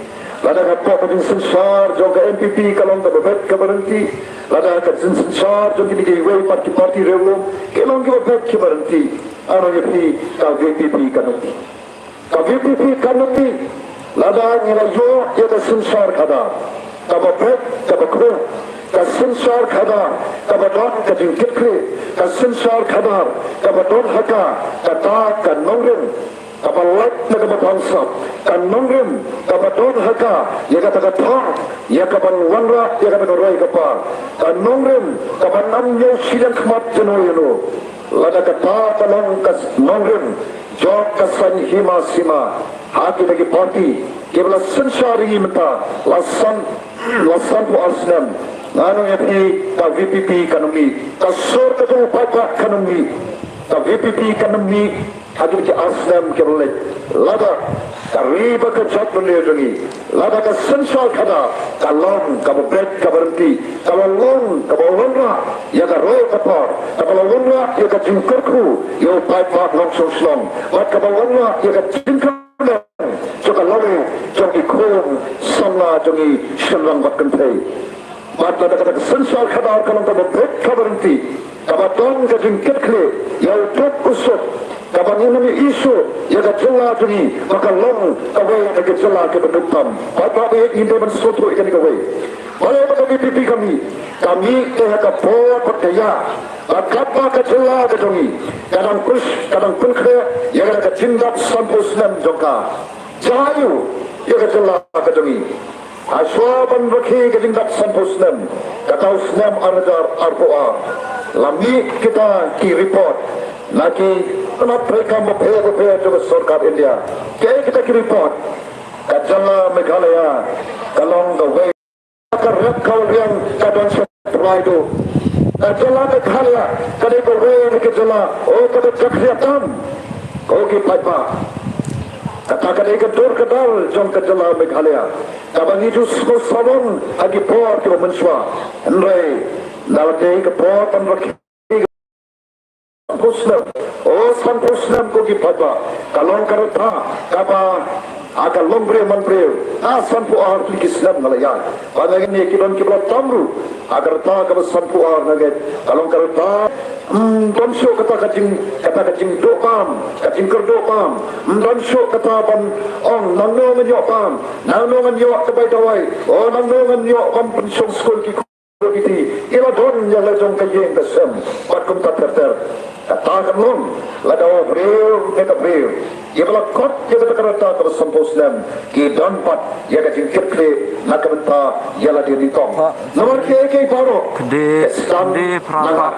lada ka pok ka jingsynshar jong ka N P P ka long kaba beit kaba ryntih, lada ka jingsynshar jong kine kiwei pat ki party riewlum ki long kiba beit kiba ryntih, nga ong ïa phi ka V P P kan ym mih. Ka V P P kan ym mih lada ngi la ïoh ïa ka synshar khadar kaba beit kaba khuid, ka synshar khadar kaba don ka jingkitkhlieh, ka synshar khadar kaba don ha ka kata ka nongrim kaba lait na kaba bhangsap, ka nongrim kaba don ha ka ïa kata ka thong ïa kaban wanrah ïa kata ka roi ka par, ka nongrim kaban ym ñiew shiliang khmat jano jano. Lada kata ka long ka nongrim jong ka saiñ hima sima ha kita ki party kiba la synshar ïa ngi mynta la san, la sanphew ar snem, nga ong ïa phi ka V P P kan ym mih, ka sur ka jong u paidbah kan ym mih, ka V P P kan ym mih ha kita ki ar snem kiba la leit. Lada ka ri bad ka jaitbynriew jong ngi, lada ka synshar khadar ka long kaba beit kaba ryntih, kaba long kaba wanrah ïa ka roi ka par, kaba la wanrah ïa ka jingkyrkhu ïa u paidbah nongshong shnong, bad kaba wanrah ïa ka jingkyrkhu jong ka lawei jong ki khun samla jong ngi shynrang bad kynthei. Bad lada kata ka synshar khadar ka long kaba beit kaba ryntih, kaba don ka jingkitkhlieh ïa u duk u suk, kaba ngin ym ïohi shuh ïa ka jylla jong ngi ba ka long kawei na ki jylla kiba duk tam. Bad ba ngin dei ban sngewthuh ïa kane kawei. Balei ba ka V P P ka mih? Ka mih te ha ka por bad ka ïa ba katba ka jylla ka jong ngi ka dang pyn, ka dang pynkhreh ïa ka jingdap sanphew snem jong ka. Jia aiu ïa ka jylla ka jong ngi? Hashwa ban rakhe ka jingdap sanphew snem, kata u snem ar hajar arphew ar, la mih kita ki report na ki tnat treikam bapher bapher jong ka sorkar India. Kiei kita ki report? Ka jylla Meghalaya ka long kawei ka rep ka riang, ka don sha trai duh. Ka jylla Meghalaya ka dei kawei na ki jylla, oh, kaba jakhlia tam. Ko ki paidbah, kata ka dei ka dur ka dar jong ka jylla Meghalaya kaba ngi ju sngewsawon ha ki por kiba mynshuwa. Hynrei ynda la dei ka por ban rakhe sanphew snem, oh, sanphew snem ko ki paidbah, ka long ka rta kaba, ah, ka long briew man briew. Ah, sanphew ar tylli ki snem nga la ïaid. Ba nga ngeit ki don kiba la tam ruh ha ka rta kaba sanphew ar, nga ngeit ka long ka rta. Ym don shuh kata ka jing, kata ka jingduh bam, ka jingkyrduh bam. Ym don shuh kata ban ong nangno ngan ïoh bam, nangno ngan ïoh ka bai dawai, oh, nangno ngan ïoh ban pynshong skul ki khun ki kti. Ki la don ïa la jong ka ïing ka sem bad kumta ter ter. Kata kan long lada u briew ne ka briew, ïa ba la kot ïa kata ka rta kaba sanphew snem, ki don pat ïa ka jingkitkhlieh na ka bynta ïa lade nyngkong. Namar kiei kiei baroh ki sdang na nga.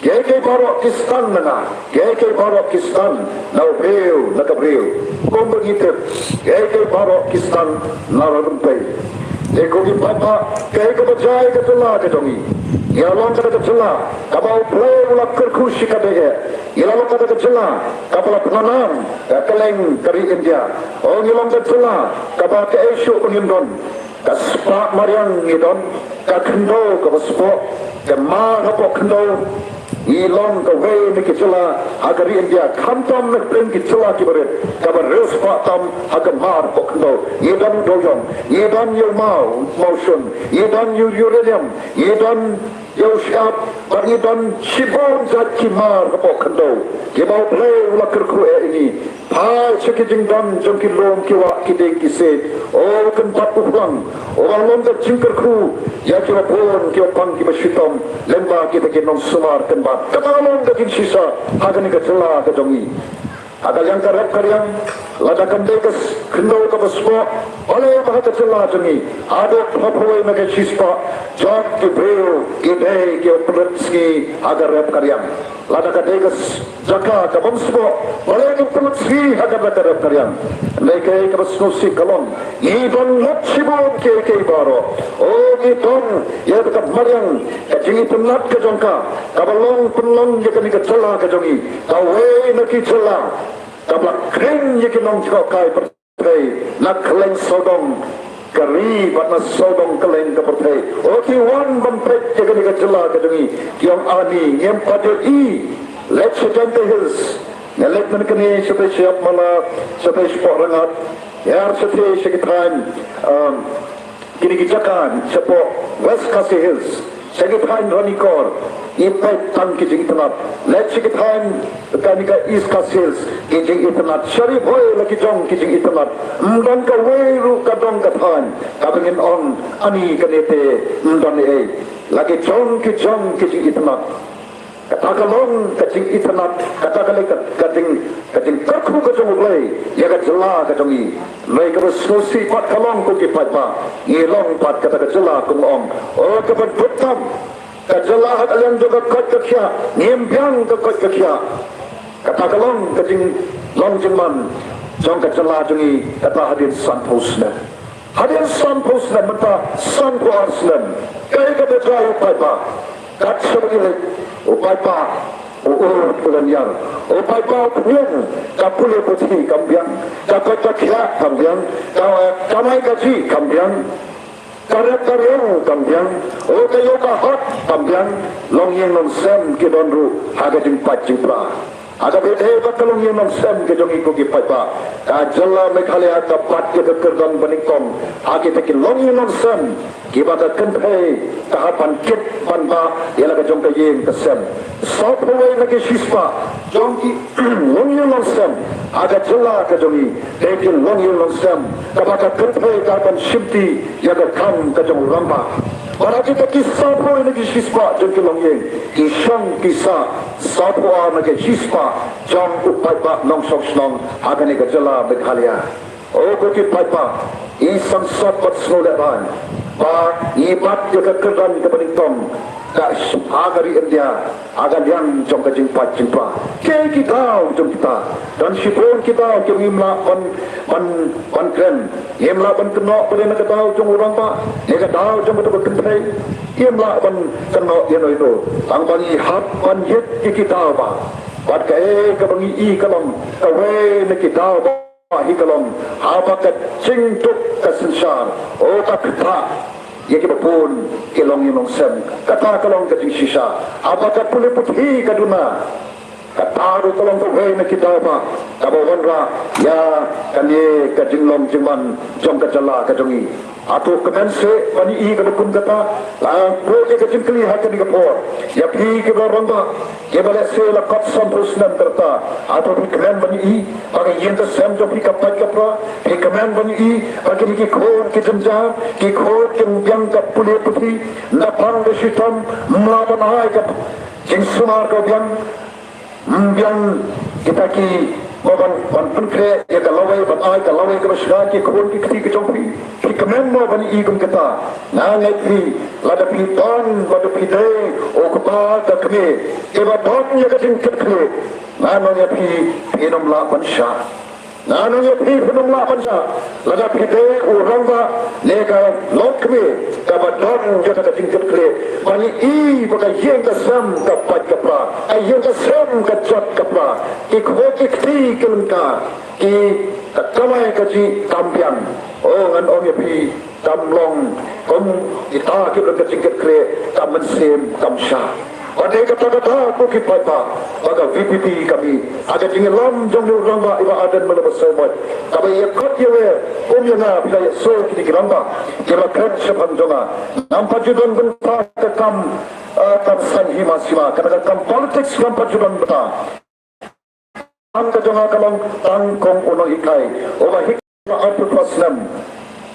Kiei kiei baroh ki sdang na nga. Kiei kiei baroh ki sdang na u briew ne ka briew. Kumba ngi tip, kiei kiei baroh ki sdang na la rympei. Te ko ki paidbah, kaei kaba jia ïa ka jylla ka jong ngi? Ngi la long kata ka jylla kaba U Blei u la kyrkhu shikatdei eh. Ngi la long kata ka jylla kaba la pynlong ka kylleng ka ri India. O, ngi long ka jylla kaba kaei shuh ba ngim don. Ka spah mariang ngi don, ka khyndew kaba spah, ka mar hapoh khyndew. Ngi long kawei na ki jylla ha ka ri India, khamtam na ki jylla kiba rit, kaba riewspah tam ha ka mar hapoh khyndew. Ngi don u dewiong, ngi don ïa u maw, mawshun, ngi don ïa u uranium, ngi don ïa u shyiap, bad ngi don shibun jait ki mar hapoh khyndew kiba U Blei u la kyrkhu eh ïa ngi. Phai sha ki jingdon jong ki lum, ki wah, ki dieng, ki siej. O, kynbat u phlang, u la long ka jingkyrkhu ïa kiba bun, kiba pang, kiba shitom, lyngba kita ki nongsumar kynbat. Kata ka long ka jingshisha ha kane ka jylla ka jong ngi. Ha ka liang ka rep ka riang, lada kam dei ka khyndew kaba spah, balei ba ha ka jylla jong ngi haduh phew phew wei na ka shispah jong ki briew ki dei kiba pynlut sngi ha ka rep ka riang? Lada ka dei ka jaka ka bym spah, balei ngim pynlut sngi ha kata ka rep ka riang? Hynrei kaei kaba sngewsih ka long, ngi don lut shibun kiei kiei baroh. O, ngi don ïa ka mariang, ka jingitynnad ka jong ka, kaba long pynlong ïa kane ka jylla ka jong ngi kawei na ki jylla kaba la khring ïa ki nongjngohkai pyrthei na kylleng sawdong ka ri bad na sawdong kylleng ka pyrthei. O, ki wan ban peit ïa kane ka jylla ka jong ngi, ki ong, ani, ngim pat ïohi. Leit sha Jaintia Hills, nga leit mynne kane shatei sha Mala, shatei shapoh Rangad, ïar shatei sha ki thaiñ, um, kine ki jaka shapoh West Khasi Hills, sha ki thaiñ Ranikor, ngi peit tang ki jingitynnad. Leit sha ki thaiñ kane ka East Khasi Hills, ki jingitynnad. Sha Ri Bhoi la ki jong ki jingitynnad. Ym don kawei ruh ka dong ka thaiñ kaba ngin ong, ani, kane te ym don ei. La ki jong ki jong ki jingitynnad. Kata ka long ka jingitynnad, kata ka long ka, ka jing, ka jingkyrkhu ka jong U Blei ïa ka jylla ka jong ngi. Hynrei kaba sngewsih pat ka long, ko ki paidbah, ngi long pat kata ka jylla, kum ong, o, kaba bud tam, ka jylla ha ka liang jong ka koit ka khiah, ngim biang ka koit ka khiah. Kata ka long ka jinglong jingman jong ka jylla jong ngi, kata hadien sanphew snem. Hadien sanphew snem, mynta sanphew ar snem, kaei kaba jia ïa u paidbah? Kat shaba ngi leit, u paidbah u ud u lynñiar, u paidbah u pynïeng, ka pule puthi kam biang, ka koit ka khiah kam biang, ka kamai kajih kam biang, ka rep ka riang kam biang, o, ka ïew ka hok kam biang. Longïing longsem ki don ruh ha ka jingpait jingpra. Ha kaba ïadei bad ka longïing longsem ka jong ngi, ko ki paidbah, ka jylla Meghalaya ka bat ïa ka kyrdan banyngkong ha kita ki longïing longsem kiba ka kynthei ka hap ban kit ban bah ïa la ka jong ka ïing ka sem. Sawphew wei na ki shispah jong ki longïing longsem ha ka jylla ka jong ngi, dei ki longïing longsem kaba ka kynthei ka hap ban shimti ïa ka kam ka jong u rangbah. Bad ha kita ki sawphew na ki shispah jong ki longïing, ki shong ki sah sawphew ar na ki shispah jong u paidbah nongshong shnong ha kane ka jylla Meghalaya. O, ko ki paidbah, i sangsot bad sngewlehrain ba i bat ïa ka kyrdan kaba nyngkong ka sh-, ha ka ri India, ha ka liang jong ka jingpait jingpra. Kaei ki daw jong kita? Don shibun ki daw kiba ngim lah ban, ban, ban kren. Ngim lah ban kynnoh ba dei na ka daw jong u rangbah, ne ka daw jong kata ka kynthei. Ngim lah ban kynnoh ïano ïano. Tang ba ngi hap ban ïit ïa ki daw ba, bad kaei kaba ngi i ka long kawei na ki daw ba hi ka long, haba ka jingduk ka synshar, o, ka ktah ïa kiba bun ki longïing longsem. Kata ka long ka jingshisha. Haba ka pule puthi ka duna, kata ruh ka long kawei na ki daw ba kaba wanrah ïa kane ka jinglong jingman jong ka jylla ka jong ngi. Hato kmen seh ban ïohi kaba kum kata? Nga buh ïa ka jingkylli ha kane ka por ïa phi kiba rangbah, kiba lehse la kot sanphew snem ka rta. Hato phi kmen ban ïohi ba ka ïing ka sem jong phi ka pait ka pra? Phi kmen ban ïohi ba kine ki khun ki jynjar, ki khun ki biang ka pule puthi, ynda pang da shitom, ym lah ban ai ka jingsumar ka biang? Ym biang kita ki, ba ban, ban pynkhreh ïa ka lawei, ban ai ka lawei kaba shai ki khun ki kti ki jong phi? Phi kmen mo ban ïohi kum kata? Nga ngeit phi, lada phi don, lada phi dei u kpa ka kmie kiba don ïa ka jingkitkhlieh, nga ong ïa phi, phin ym lah ban shah. Nga ong ïa phi, phin ym lah ban shah lada phi dei u rangbah ne ka longkmie kaba don jong ka jingkitkhlieh, ban ïohi ba ka ïing ka sem ka pait ka pra, ka ïing ka sem ka jot ka pra, ki khun ki kti ki lyngkha, ki, ka kamai kajih kam biang. O, ngan ong ïa phi, kam long kum kita kiba don ka jingkitkhlieh, kam mynsiem kam shah. Bad dei kata kata ko ki paidbah, ba ka V P P ka mih ha ka jingïalam jong u rangbah i Bah Ardent Miller Basaiawmoit, kaba ïa khot ïa wer kum ïa nga, phi la ïa sngewthuh kine ki rangbah kiba kren shaphang jong nga. Ngam pat ju don bynta ka kam, eh, kam saiñ hima sima, kata ka kam politics ngam pat ju don bynta. Kam ka jong nga ka long tang kum u nonghikai uba hikai la arphew phra snem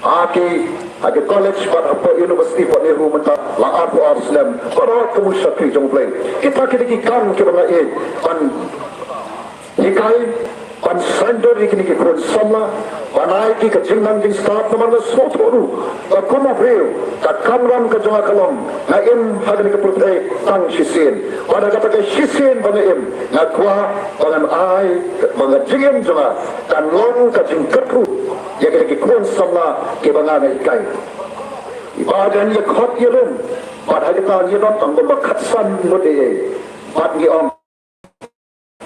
ha ki, ha ki college bad hapoh university, hapoh NEHU mynta la arphew ar snem, baroh kum u shakri jong U Blei. Kita ki dei ki kam kiba nga ïeit ban hikai, ban saiñ dur ïa kine ki khun samla, ban ai ki ka jingnang jingstad. Namar nga sngewthuh ruh ba kum u briew, ka kamram ka jong nga ka long, nga im ha kane ka pyrthei tang shisien. Bad ha kata ka shisien ba nga im, nga kwah ba ngan ai, ba ka jingim jong nga kan long ka jingkyrkhu ïa kine ki khun samla kiba nga hikai. I Bah Ardent ïa khot ïa lum, bad ha kita ngi don tang kumba khatsan ngut ei ei. Bad ngi ong,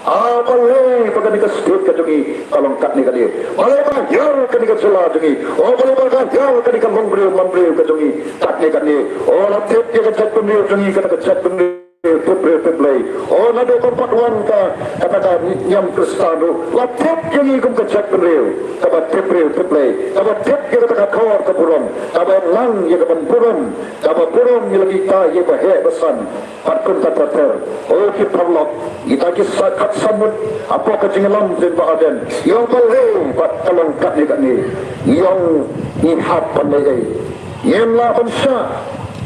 ah, balei ba kane ka state ka jong ngi ka long katne katne? Balei ba ka hiar kane ka jylla jong ngi? O, balei ba ka hiar kane ka longbriew manbriew ka jong ngi katne katne? O, la tip ïa ka jaitbynriew jong ngi, kata ka jaitbynriew tip briew tip Blei. O, naduh ba pat wan ka, kata ka niam Khristan ruh, la tip ïa ngi kum ka jaitbynriew kaba tip briew tip Blei, kaba tip ïa kata ka khor ka burom, kaba nang ïa kaban burom, kaba burom ïa la kita ïa ba heh ba san. Bad kumta ter ter, o ki paralok, kita ki sa-, khatsan ngut hapoh ka jingïalam jong Bah Ardent, ïa balei ba ka long katne katne. Ïa ngi hap ban leh ei? Ngim lah ban shah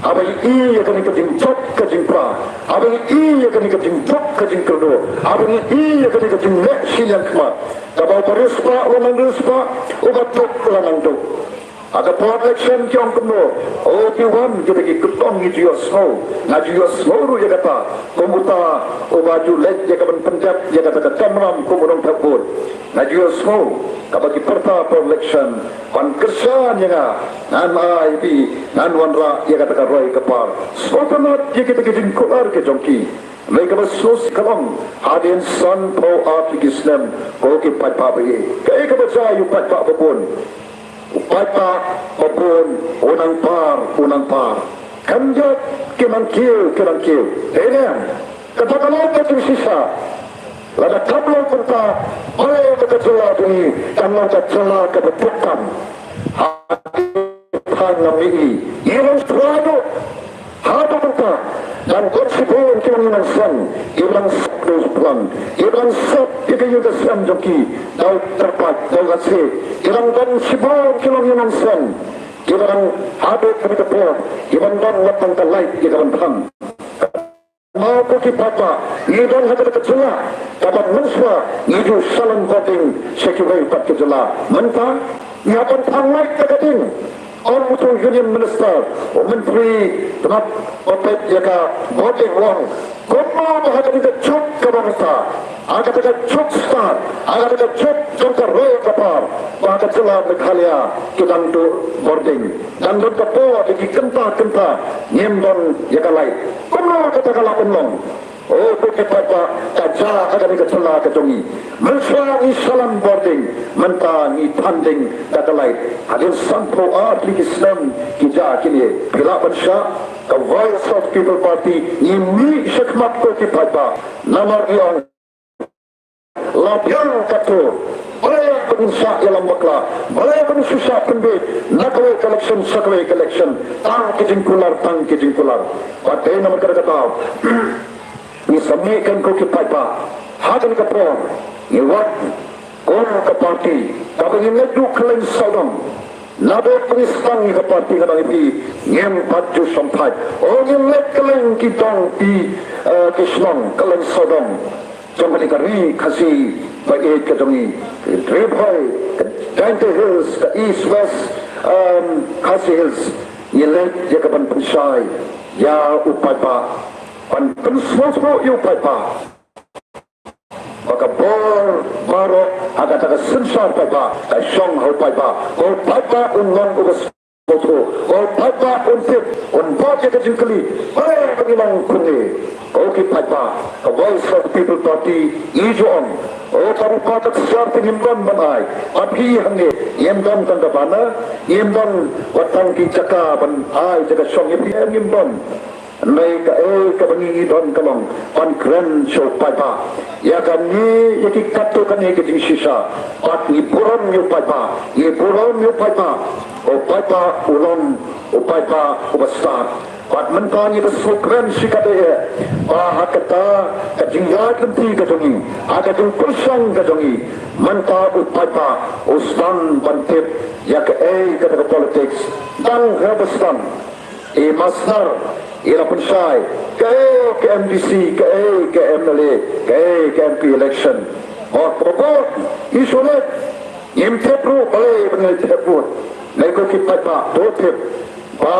haba ngi ïohi ïa kane ka jingjop ka jingpra, haba ngi ïohi ïa kane ka jingjop ka jingkyrduh, haba ngi ïohi ïa kane ka jingleh shiliang khmat, kaba u bariewspah u la nang riewspah, u baduk u la nang duk. Ha ka por election ki ong kumno? O, ki wan kita ki kyrtong, ngi ju ïohsngew. Nga ju ïohsngew ruh ïa kata kum uta uba ju leit ïa kaban pyndep ïa kata ka kamram kum u nongthep vote. Nga ju ïohsngew kaba ki pyrta por election ban kyrshan ïa nga, ngan ai phi, ngan wanrah ïa kata ka roi ka par. Sngewtynnat ïa kita ki jingkular ki jong ki. Hynrei kaba sngewsih ka long, hadien sanphew ar tylli ki snem, ko ki paidbah ba ïeit, kaei kaba jia ïa u paidbah ba bun? U paidbah ba bun u nang par, u nang par. Kham ïoh, ki nang kiew, ki nang kiew. Hynrei kata ka long ka jingshisha. Lada kam long kumta, balei ba ka jylla jong ngi kan long ka jylla kaba bit tam? Ha, ha, nga mih, i long shuwa haduh mynta, ngan don shibun ki nongïalam sem kiba dang sop da u phlang, kiba dang sop ïa ka ïing ka sem jong ki da u kyrpad, da u lashai. Ki dang don shibun ki nongïalam sem kiba dang haduh kane ka por kiban don wat tang ka light ïa kaban phang. Mo ko ki paidbah, ngi don ha kata ka jylla kaba mynshuwa ngi ju salan voting sha kiwei pat ki jylla. Mynta ngi hap ban phang light da ka ding. Ong uto u Union Minister, u Myntri Tnat ba peit ïa ka voting, u ong kumno ba ha kata ka juk kaba mynta, ha kata ka juk stad, ha kata ka juk jong ka roi ka par, ba ha ka jylla Meghalaya ki dang duh bording. Dang don ka por, ki kynta kynta ngim don ïa ka light. Kumno kata ka lah ban long? O ko ki paidbah, ka jia ha kane ka jylla ka jong ngi. Mynshuwa ngi salan bording, mynta ngi than ding da ka light. Hadien sanphew ar tylli ki snem ki jia kine. Phi lah ban shah, ka Voice of People Party, ngi mih shakhmat ko ki paidbah. Namar ngi ong, la biang katto, balei ba ngin shah ïalam bakla, balei ba ngin shu shah pynbeit na kawei ka election sha kawei ka election, tang ki jingkular, tang ki jingkular. Bad dei namar kata ka daw ngi sa mih kan ko ki paidbah ha kane ka por, ngi wad kum ka party kaba ngin leit duh kylleng sawdong. Naduh ba ngi sdang ïa ka party, nga ong ïa phi, ngim pat ju shongthait. O, ngin leit kylleng ki dong, ki, eh, ki shnong, kylleng sawdong jong kane ka ri Khasi ba ïeit ka jong ngi, Ri Bhoi, ka Jaintia Hills, ka East West, um, Khasi Hills. Ngi leit ïa kaban pynshai ïa u paidbah, ban pynsngewthuh ïa u paidbah ba ka bor baroh ha kata ka synshar paidbah ka shong ha u paidbah. Ko paidbah un long uba sngewthuh, ko paidbah un tip, un bud ïa ka jingkylli. Balei ba ngi long kumne? Ko ki paidbah, ka Voice of the People Party ngi ju ong, o ka rupa ka synshar te ngim don ban ai. Bad phi hangne ngim don tang ka banner, ngim don wat tang ki jaka ban ai jaka shong ïa phi, ngim don. Hynrei kaei kaba ngi don ka long ban kren sha u paidbah ïa kane, ïa ki katto katne ki jingshisha. Bad ngi burom ïa u paidbah, ngi burom ïa u paidbah. U paidbah u long u paidbah uba stad. Bad mynta ngi da sngewkren shikatdei ba ha kata ka jingïaid lynti ka jong ngi, ha ka jingpyrshang ka jong ngi, mynta u paidbah u sdang ban tip ïa kaei kata ka politics. Tang haba sdang i Masnar i la pynshai kaei ka M D C, kaei ka M L A, kaei ka M P election. Bad bad i shu leit, ngim tip ruh balei ba ngim tip ruh. Hynrei ko ki paidbah to tip ba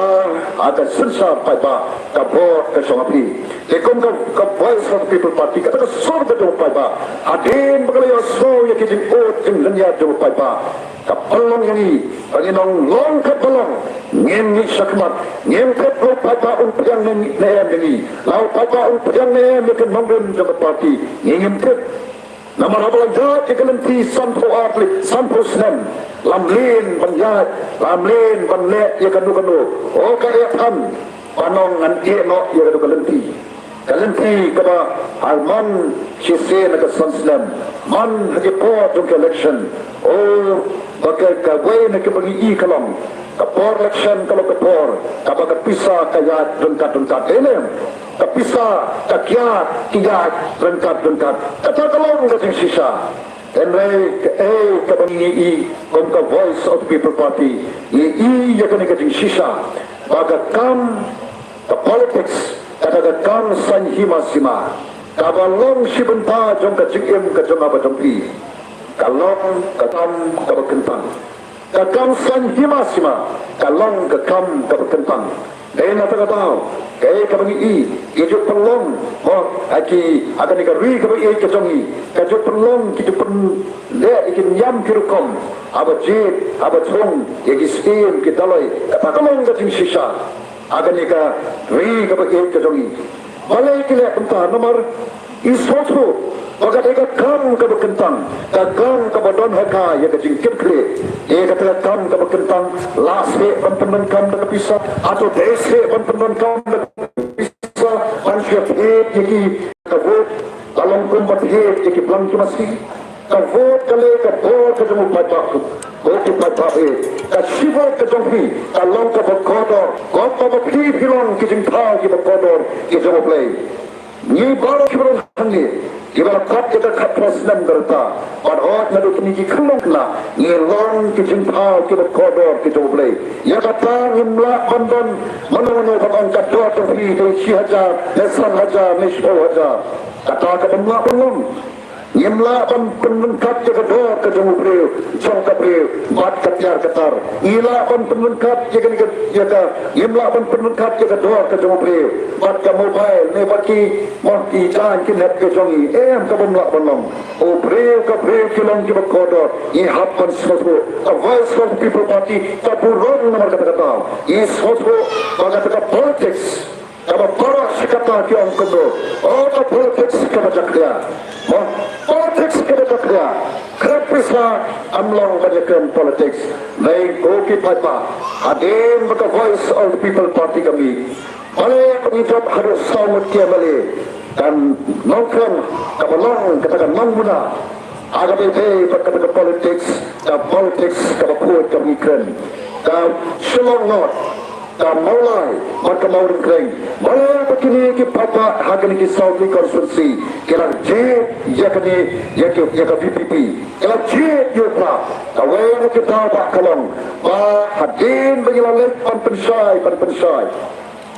ha ka synshar paidbah ka vote ka shong ha phi. Te kum ka, ka Voice of the People Party, kata ka sur ka jong u paidbah, hadien ba ka la ïohsngew ïa ki jingud jinglyniad jong u paidbah, ka pynlong ïa ngi ba ngin ong long kat ba long, ngin mih shakhmat. Ngim tip la u paidbah un pdiang ne, ne em ïa ngi, la u paidbah un pdiang ne em ïa ka nongrim jong ka party, ngi ngim tip. Namar haba la ïaid ïa ka lynti sanphew ar tylli, sanphew snem, lam lin ban ïaid, lam lin ban leh ïa kano kano. O ka ïa than ban ong ngan ïeh noh ïa kano ka lynti. Ka lynti kaba ha man shisien na ka san snem, man ha ki por jong ka election. O ba ka, kawei na kaba ngi i ka long, ka por election ka long ka por kaba ka pisa ka ïaid ryngkat ryngkat. Dei ne em? Ka pisa ka kiad ki ïaid ryngkat ryngkat. Kata ka long ka jingshisha. Hynrei kaei kaba ngi i kum ka Voice of the People Party, ngi i ïa kane ka jingshisha ba ka kam ka politics, kata ka kam saiñ hima sima, kaba long shi bynta jong ka jingim ka jong nga bad jong phi, ka long ka kam kaba kyntang. Ka kam saiñ hima sima ka long ka kam kaba kyntang. Dei na kata ka daw, kaei kaba ngi i, ki ju pynlong, mo, ha ki, ha kane ka ri kaba ïeit ka jong ngi, ka ju pynlong, ki ju pynleh ïa ki niam ki rukom, haba jied, haba thung ïa ki syiem ki dolloi. Kata ka long ka jingshisha ha kane ka ri kaba ïeit ka jong ngi. Balei ki leh kumta? Namar i sngewthuh ba ka dei ka kam kaba kyntang, ka kam kaba don ha ka ïa ka jingkitkhlieh. Ïa kata ka kam kaba kyntang, lah seh ban pyndonkam da ka pisa, hato dei seh ban pyndonkam da ka pisa ban shu thied ïa ki, ka vote, ka long kumba thied ïa ki blang ki masi. Ka vote ka long ka bor ka jong u paidbah. Ko ki paidbah eh, ka shi vote ka jong phi ka long kaba kordor, kaba phi phi long ki jingthaw kiba kordor ki jong U Blei. Ngi baroh kiba don hangne, kiba la kat ïa ka khatphra snem ka rta, bad hooid naduh kine ki khyllung khynnah, ngi long ki jingthaw kiba kordor ki jong U Blei. Ïa kata ngim lah ban don mano mano ban ong ka dor jong phi dei shi hajar ne san hajar ne shiphew hajar. Kata ka bym lah ban long. Ngim lah ban pynryngkat ïa ka dor ka jong u briew, jong ka briew bad ka tiar ka tar. Ngi lah ban pynryngkat ïa ka, ïa ka, ngim lah ban pynryngkat ïa ka dor ka jong u briew bad ka mobile ne bad ki, mo, ki jaiñ ki net ka jong ngi. Em, ka bym lah ban long. U briew, ka briew ki long kiba kordor. Ngi hap ban sngewthuh. Ka Voice of the People Party ka burom namar kata ka daw. Ngi sngewthuh ba kata ka politics kaba baroh shi katta ki ong kumno. O, ka politics kaba jakhlia. Mo, politics kaba jakhlia. Khlem pisa kam long ban ïakren politics. Hynrei ko ki paidbah, hadien ba ka Voice of the People Party ka mih, balei ba ngi jop haduh saw ngut ki M L A? Ka nongkren kaba long kata ka nongbna ha kaba ïadei bad kata ka politics, ka politics kaba khuid kaba ngi kren, ka Shillong North, ka Mawlai bad ka Mawryngkneng. Balei ba kine ki paidbah ha kine ki saw tylli ki constituency ki la jied ïa kane, ïa ki, ïa ka V P P, ki la jied ïa u Prah? Kawei na ki daw ba ka long ba hadien ba ngi la leit ban pynshai, ban pynshai,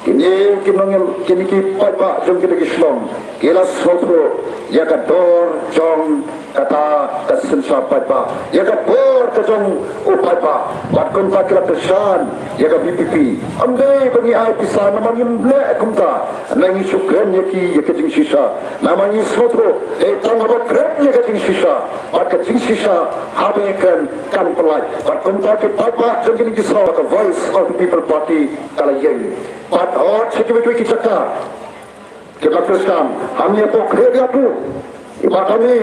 kine ki nongïal, kine ki paidbah jong kine ki shnong ki la sngewthuh ïa ka dor jong kata ka synshar paidbah, ïa ka bor ka jong u paidbah. Bad kumta ki la kyrshan ïa ka V P P. Ym dei ba ngi ai pisa, namar ngim leh kumta. Ngi shu kren ïa ki ïa ka jingshisha. Namar ngi sngewthuh, dei tang haba kren ïa ka jingshisha, bad ka jingshisha haba kren kan pyllait. Bad kumta ki paidbah jong kine ki saw, ka Voice of the People Party ka la ïeng. Bad hot sha kiwei kiwei ki jaka ki la kyrshan, hangne to khreh ïa u. Iba hangne,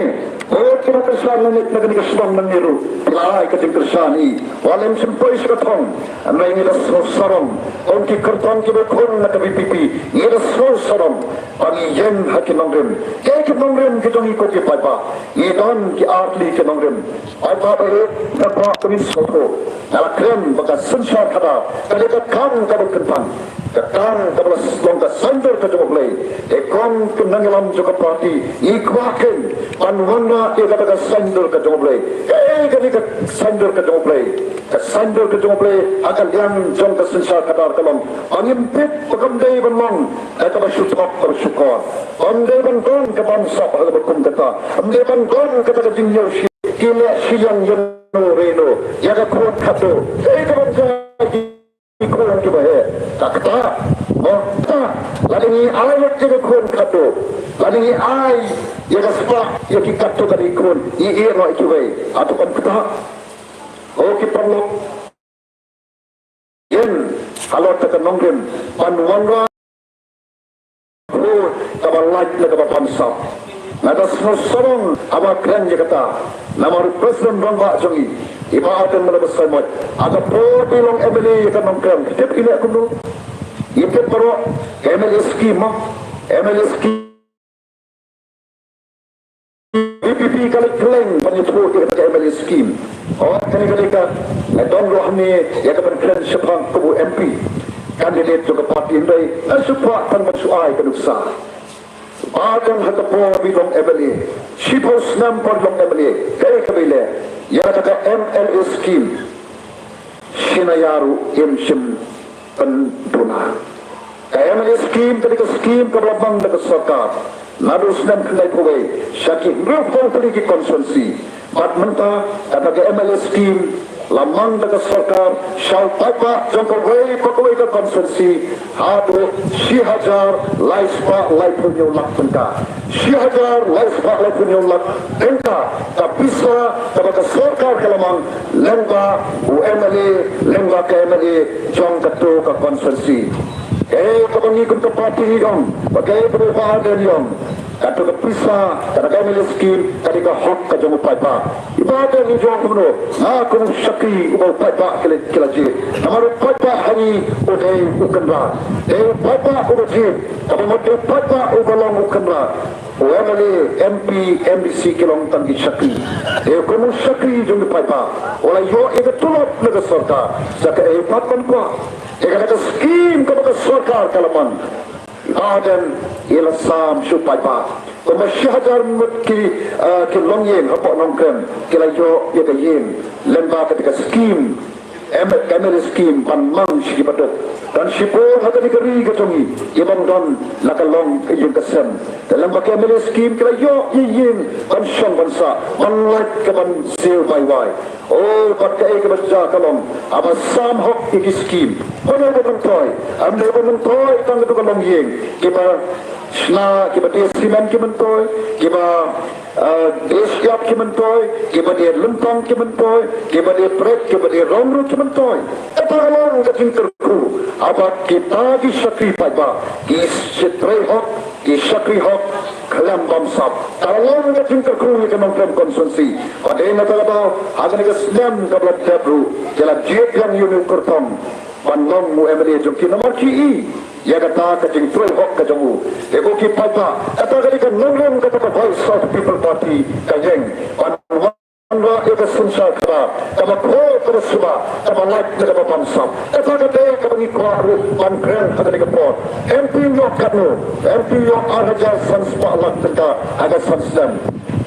bad ki la kyrshan na kane ka shnong nangne ruh, phi la ai ka jingkyrshan hi. Wat lem shim poi sha ka thong. Hynrei ngi da sngewsarong, kum ki kyrtong kiba khun na ka V P P, ngi da sngewsarong ba ngi ïeng ha ki nongrim. Kaei ki nongrim ki jong ngi ko ki paidbah? Ngi don ki ar tylli ki nongrim. Paidbah ba ïeit, nga kwah ba ngin sngewthuh. Nga la kren ba ka synshar khadar ka dei ka kam kaba kyntang, ka kam kaba la long ka saiñdur ka jong U Blei. Te kum ki nongïalam jong ka party, ngi kwah kein ban wanrah ïa kata ka saiñdur ka jong U Blei. Kaei kane ka saiñdur ka jong U Blei? Ka saiñdur ka jong U Blei ha ka liang jong ka synshar khadar ka long ba ngim bit, ba kam dei ban long da kaba shu thok kaba shu kor. Ym dei ban don ka bamsap ha kaba kum kata. Ym dei ban don kata ka jingïohi ki leh shiliang ïano re no ïa ka khun khadduh. Kaei kaba jia ki khun kiba heh? Ka kata, mo, kata. Lada ngi ai ïa ka khun khadduh, lada ngi ai ïa ka spah ïa ki katto katne khun, ngi ïeh noh ïa kiwei. Hato ym kata? Ko ki paralok, ïeng halor kata ka nongrim ban wanrah kaba lait ne kaba bamsap. Nga da sngewsarong haba kren ïa kata. Namar u President Rangbah jong ngi, i Bah Ardent Miller Basaiawmoit, ha ka por ba i long M L A ïa ka Nongkrem, tip i leh kumno? I tip baroh ka M L A scheme, ma, M L A scheme. V P P ka la khleng ban ïathuh ïa ka M L A scheme. Oh, kane ka dei ka, eh, don ruh hangne ïa ka ban kren shaphang kum u M P candidate jong ka party, hynrei nga shu kwah tang ban shu ai ka nuksa. Ba don ha ka por ba i long M L A, shiphew snem por i long M L A, kaei kaba i leh ïa kata ka M L A scheme? Shi na ïa ruh im shim pynduna. Ka M L A scheme ka dei ka scheme kaba la mang da ka sorkar naduh snem khyndaiphew wei sha ki hynriewphew tylli ki constituency. Bad mynta kata ka M L A scheme la mang da ka sorkar sha u paidbah jong kawei pa kawei ka constituency haduh shi hajar lai spah laiphew hynñiew lak tyngka. Shi hajar lai spah laiphew hynñiew lak tyngka ka pisa kaba ka sorkar ka la mang lyngba u M L A, lyngba ka M L A jong kato ka constituency. Kaei kaba ngi kum ka party ngi ong, ba kaei kaba u Bah Ardent i ong, kato ka pisa, kata ka M L A scheme ka dei ka hok ka jong u paidbah. I Bah Ardent i ong kumno? Nga kum u shakri uba u paidbah ki la, ki la jied. Namar u paidbah ha ngi u dei u kynrad. Dei u paidbah uba jied. Kaba mut dei u paidbah uba long u kynrad. U M L A, M P, M D C ki long tang ki shakri. Dei kum u shakri jong u paidbah, u la ïoh ïa ka tulop na ka sorkar. Sa kaei pat ban kwah? Ïa kata ka scheme kaba ka sorkar ka la mang, i Bah Ardent i la sam sha u paidbah. Kumba shi hajar ngut ki, eh, ki longïing hapoh Nongkrem ki la ïoh ïa ka ïing lyngba kata ka scheme, M-, M L A scheme ban mang sha kiba duk. Don shibun ha kane ka ri ka jong ngi kiba ym don la ka long ka ïing ka sem. Te lyngba ka M L A scheme ki la ïoh ïa ïing ban shong ban sah, ban lait ka ban siew bai wai. Oh, bad kaei kaba jia ka long, haba sam hok ïa ki scheme, hynrei ba myntoi, ym dei ba myntoi tang kato ka longïing, kiba shna, kiba die cement ki myntoi, kiba, eh, die shyiap ki myntoi, kiba die lyntong ki myntoi, kiba die bret, kiba die rong ruh ki myntoi. Kata ka long ka jingkyrkhu. Haba kita ki shakri paidbah ki shah trei hok, ki shakri hok khlem bamsap. Ka long ka jingkyrkhu ïa ka Nongkrem constituency. Ba dei na kata ka daw, ha kane ka snem kaba la dep ruh, ki la jied biang ïa une u kyrtong ban long u M L A jong ki, namar ki i ïa kata ka jingtrei hok ka jong u. Te ko ki paidbah, kata ka dei ka nongrim kata ka Voice of the People Party ka ïeng ban wanrah ïa ka synshar khadar kaba khuid, kaba suba, kaba lait ne kaba bamsap. Kata ka dei kaba ngi kwah ruh ban kren ha kane ka por. M P u ïoh katno? M P u ïoh ar hajar san spah lak tyngka ha ka san snem.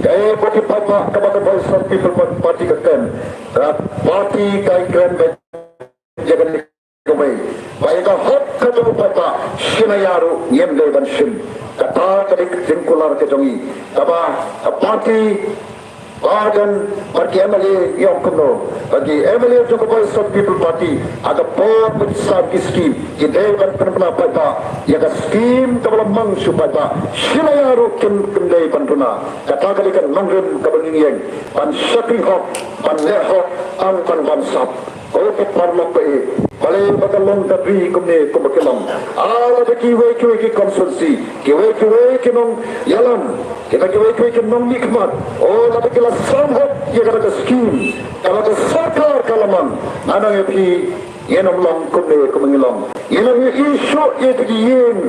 Kaei ko ki paidbah, kaba ka Voice of People Party ka kren? Ka party ka kren ba ïa kane kawei, ba ïa ka hok ka jong u paidbah shi na ïa ruh ngim dei ban shim. Kata ka dei ka jingkular ka jong ngi. Kaba ka party Ba don bad ki M L A ïa kumno, bad ki M L A jong ka Voice of People Party ha ka por ba ki sdang ki skim ki dei ban pynbna paidbah ïa ka skim kaba la mang sha paidbah. Shi la ïa ruh kin, kin dei ban duna. Kata ka dei ka nongrim kaba ngi ïeng ban shakri hok, ban leh hok, ym ban wan sap. Ko ki paralok ba ïeit, balei ba ka long ka ri kumne kumba ka long? Ah, lada kiwei kiwei ki constituency, kiwei kiwei ki nongïalam, kiba kiwei kiwei ki nongmihkhmat, oh, lada ki la sam hok ïa kata ka skim kaba ka sorkar ka la mang, nga ong ïa phi, ngin ym long kumne kumba ngi long. Ngin ym ïohi shuh ïa ki ïing,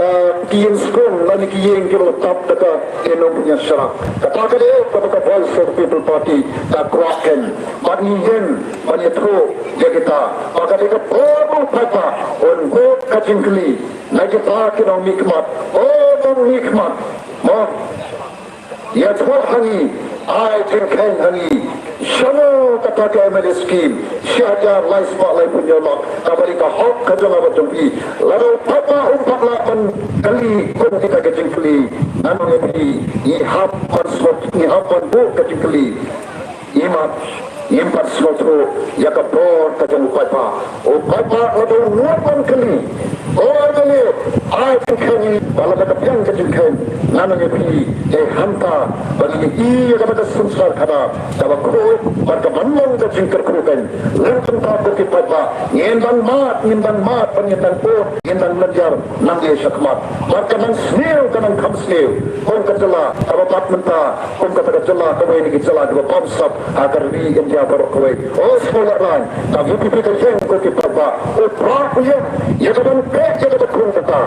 eh, ki ïing skul lane ki ïing kiba la tap da ka ïing nongpynïaid sharak. Kata ka dei kaba ka Voice of People Party ka kwah kein. Bad ngi ïeng ban ïathuh ïa kita ba ka dei ka bor u paidbah un buh ka jingkylli na kita ki nongmihkhmat. O nongmihkhmat, mo, ïathuh ha ngi, ai jingkheiñ ha ngi. Shano kata ka M L A skim shi hajar lai spah laiphew hynñiew lak kaba dei ka hok ka jong nga bad jong phi? Lada u paidbah um pat lah ban kylli kum kita ka jingkylli, nga ong ïa phi, ngi hap ban sngewthuh, ngi hap ban buh ka jingkylli. Imat ngim pat sngewthuh ïa ka bor ka jong u paidbah. U paidbah lada u nud ban kylli, o M L A, ai jingkheiñ, ba lada ka biang ka jingkheiñ, nga ong ïa phi, eh, hangta ba ngi ïohi ïa kata ka synshar khadar kaba khuid bad ka ban long ka jingkyrkhu kein. Lehse kumta ko ki paidbah, ngin dang mad, ngin dang mad, ban ngin dang bud, ngin dang lynñiar nangne shakhmat. Bad ka nang sniew, ka nang kham sniew, kum ka jylla kaba bat mynta, kum kata ka jylla kawei na ki jylla kiba bamsap ha ka ri India baroh kawei. O sngewlehrain, ka V P P ka ïeng ko ki paidbah, u Prah u ïeng ïa ka ban peit ïa kata ka khun kata.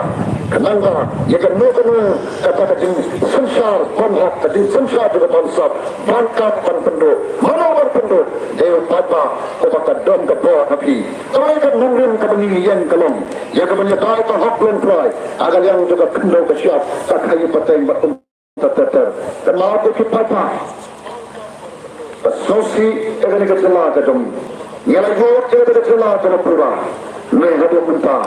Khnang ba ïa kano kano kata ka jingsynshar bymhok, ka jingsynshar kaba bamsap, ban kam ban pynduh. Mano ban pynduh? Dei u paidbah uba ka don ka bor ha phi. Kawei ka nongrim kaba ngi ïeng ka long ïa ka ban ïada ïa ka hok longtrai ha ka liang jong ka khyndew ka shyiap, ka khaïi pateng bad um ter ter ter. Kynmaw ko ki paidbah, ba sngewsih ïa kane ka jylla ka jong ngi. Ngi la ïoh ïa kane ka jylla kaba pura. Hynrei haduh mynta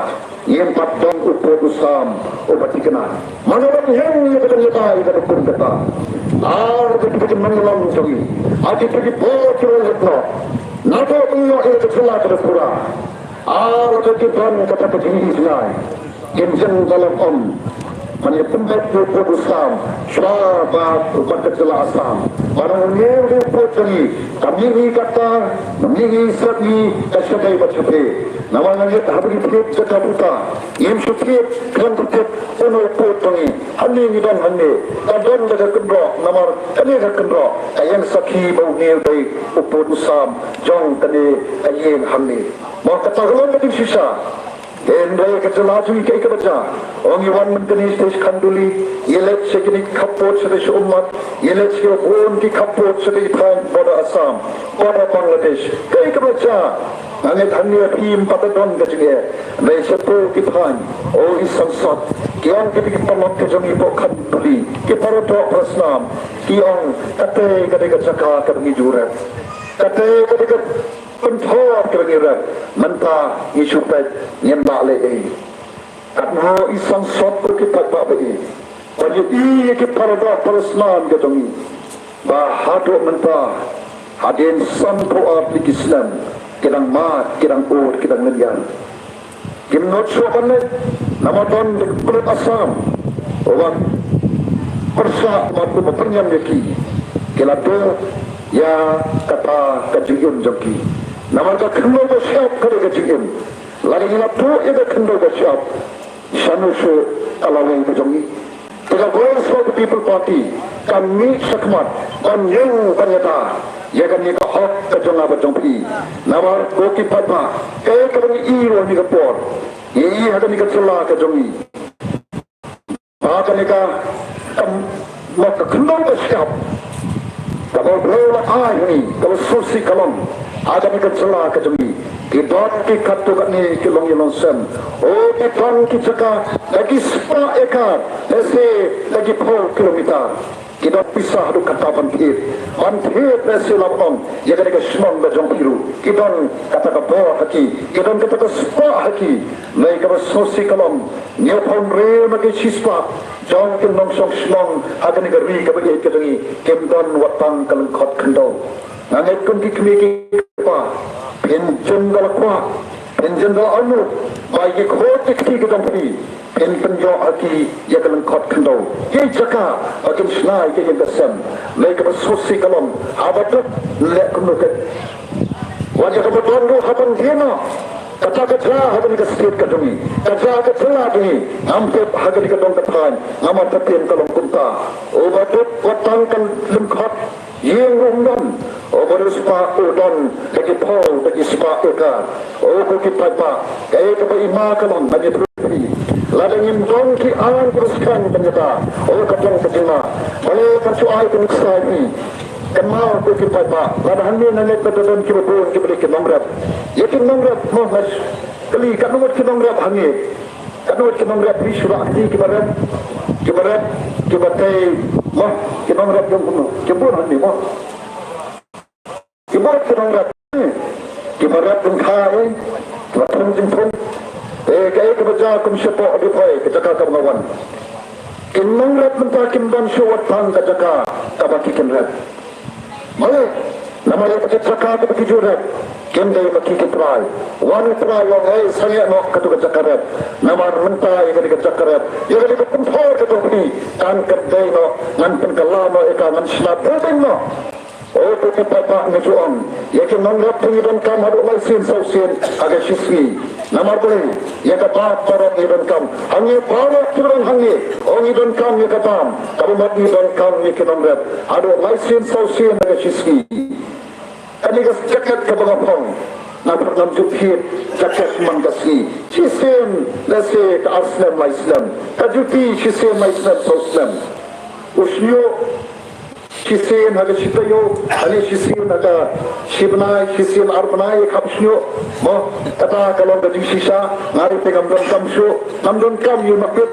ngim pat don u pud u sam uba thikna. Mano ban ïeng ïa kata, ïa kata, ïa kata ka khun kata? Ar kata ka jingmane long jong ngi, ar kata ka bor jong ngi. Naduh ba ngi ïoh ïa kata ka jylla kaba pura, ar kata ka ban, kata ka jingïohi jngai. Ngin ïeng da lade ym ban ïa pynbeit ïa u pud u sam shuwa ba u bat ka jylla Assam. Ba dang une u dei u pud jong ngi, ka mihngi kata, ka mihngi sat ngi, ka shadei ba shadei. Namar nga ngeit haba ngi thied jaka buta, ngim shu thied khlem da tip uno u pud jong ngi. Hangne ngi don hangne, ka don da ka kynroh, namar kane ka kynroh ka ïeng sakhi ba une u dei u pud u sam jong kane ka ïing hangne. Mo, kata ka long ka jingshisha. Hynrei ka jylla jong ngi kaei kaba jia? O, ngi wan mynta ne shatei sha Khanduli, ngi leit sha kine ki khappud shatei sha Ummat, ngi leit sha bun ki khappud shatei thaiñ border Assam, border Bangladesh. Kaei kaba jia? Nga ngeit hangne phim pat don ka jingeh. Hynrei shato ki thaiñ, o i sangsot, ki ong kito ki paralok ki jong ngi hapoh Khanduli, ki para doh para snam, ki ong kata ka dei ka jaka kaba ngi ju rep. Kata ka dei ka pynthor kaba ngi rep. Mynta ngi shu peit, ngim lah leh ei. Katno i sangsot, ko ki paidbah ba ïeit, ban ïohi ïa ki para doh para snam ka jong ngi, ba haduh mynta, hadien sanphew ar tylli ki snem, ki dang mad, ki dang ud, ki dang lynñiar. Kim nud shuh ban leit, namar don da ka pulit Assam uba pyrshah bad uba pynïam ïa ki. Ki la duh ïa kata ka jingim jong ki. Namar ka khyndew ka shyiap ka dei ka jingim. Lada ngi la duh ïa ka khyndew ka shyiap, shano shuh ka lawei ka jong ngi? Te ka Voice of the People Party ka mih shakhmat ban ïeng ban ïada ïa kane ka hok ka jong nga bad jong phi. Namar ko ki paidbah, kaei kaba ngi i ruh ha kane ka por, ngi i ha kane ka jylla ka jong ngi, ba kane ka, ka, ka khyndew ka shyiap kaba u Blei u la ai ha ngi, kaba sngewsih ka long ha kane ka jylla ka jong ngi. Ki don ki katto katne ki longïing longsem. O, ki don ki jaka da ki spah ekar, lehse da ki phew kilometer. Ki don pisa haduh katta ban thied. Ban thied lehse lah ban ong ïa kane ka shnong ka jong phi ruh. Ki don kata ka bor ha ki, ki don kata ka spah ha ki. Lei kaba sngewsih ka long, hynñiewphew hynriew na ki shispah jong ki nongshong shnong ha kane ka ri kaba ïeit ka jong ngi kim don wat tang ka lyngkhot khyndew. Nga ngeit kum ki kmie ki kpa, phin jin da la kwah, phin jin da la anu, ba ïa ki khun ki kti ki jong phi phin pynïoh ha ki ïa ka lyngkhot khyndew. Ïa jaka ba kin shna ïa ka ïing ka sem. Lei kaba sngewsih ka long, haba duk leh kumno ka. Wat ïa kaba don ruh ha ban ïa no. Kata ka jia ha kane ka state ka jong ngi, ka jia ka jylla jong ngi. Ngam tip ha kane ka dong ka thaiñ, ngam pat tip ka long kumta. Uba duk wat tang ka lyngkhot ïing ruh ym don. O ba riewspah u don da ki phew da ki spah ïa ka. O ko ki paidbah, kaei kaba i ma ka long ban ïathuh phi. Lada ngim don ki aiñ kiba skhem ban ïada, o ka don ka jingma. Balei kan shu ai ka nuksa ïa phi. Kynmaw ko ki paidbah, lada hangne nga ngeit ba don kiba bun kiba dei ki nongrep. Ïa ki nongrep mo, nga kylli katno ngut ki nongrep hangne. Katno ngut ki nongrep, phi shu rah kti kiba rep, kiba rep, kiba tei, mo, ki nongrep jong kumno, ki bun hangne mo. Ki bun ki nongrep, kiba rep jingkha, eh, kiba thung jingthung. Eh, kaei kaba jia kum shapoh Ri Bhoi, ka jaka kaba nga wan. Ki nongrep mynta kim don shuh wat tang ka jaka kaba ki kin rep. Balei? Namar ïa ka jaka kaba ki ju rep kim dei ma ki ki trai. Wan trai ong, hei, sangeh noh katu ka jaka rep. Namar mynta ïa kane ka jaka rep, ïa kane ka pynthor ka jong phi, kan kynthei noh, ngan pynkylla noh ïa ka, ngan shna building noh. O ko ki paidbah, nga ju ong, ïa ki nongrep ngi donkam haduh lai sien saw sien ha ka shi sngi. Namar balei? Ïa ka bam baroh ngi donkam. Hangne baroh kiba don hangne, o, ngi donkam ïa ka bam. Kaba mut ngi donkam ïa ki nongrep haduh lai sien saw sien ha ka shi sngi. Kane ka jaket kaba nga phong, nga pyrkhat ngam ju thied jaket man ka sngi. Shisien lehse ka ar snem lai snem. Ka juti shisien lai snem saw snem. U shñiuh shisien ha ka shi taïew, hangne shisien ha ka shi bnai, shisien ar bnai, ïa ka hap shñiuh. Mo, kata ka long ka jingshisha, nga ruh te ngam donkam shuh, ngam donkam ïa u market.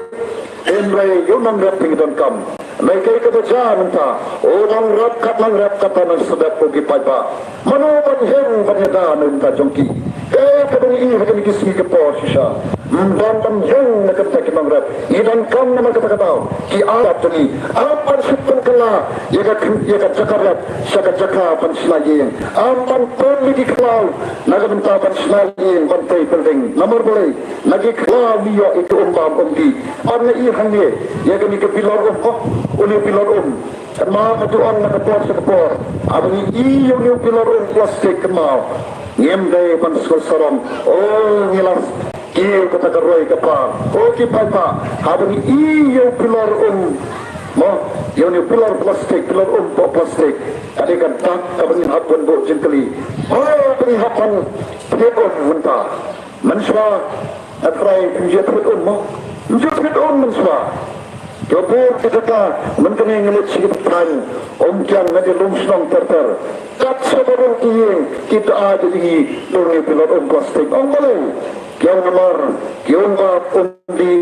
Hynrei ïa u nongrep te ngi donkam. Hynrei kaei kaba jia mynta, u nongrep kat nongrep kata nang sdep, ko ki paidbah. Mano ban hieng ban ïada na ka bynta jong ki? Kaei kaba ngi i ha kine ki sngi ki por shisha, ym don ban hieng na ka bynta ki nongrep. Ngi donkam namar kata ka daw ki ap jong ngi. Ap ban shu pynkylla ïa ka, ïa ka jaka rep sha ka jaka ban shna ïing. Ap ban pynleit ki khlaw na ka bynta ban shna ïing, ban tei building. Namar balei? Na ki khlaw ngi ïoh ïa ki um bam um dih. Ban ngi i hangne ïa kane ka bilor um, oh, une u bilor um. Kynmaw, nga ju ong na ka por sha ka por, haba ngi i ïa une u bilor um plastik, kynmaw, ngim dei ban sngewsarong. O, ngi la kiew kata ka roi ka par. O ki paidbah, haba ngi i ïa u bilor um, mo, ïa une u bilor plastik, bilor um plastik, ka dei ka dak kaba ngin hap ban buh jingkylli. O, ba ngi hap ban thied um mynta. Mynshuwa, nga trai, phim ju thied um mo? Phim ju thied um mynshuwa. Ki bun ki jaka, mynta ngi ngeit shi ki thaiñ, um kiang na ki lum shnong ter ter. Kat shaba rung ki ïing, ki da ai ki jingïohi, lum ki bilor um plastik. Ong balei? Ki ong namar ki um bam um dih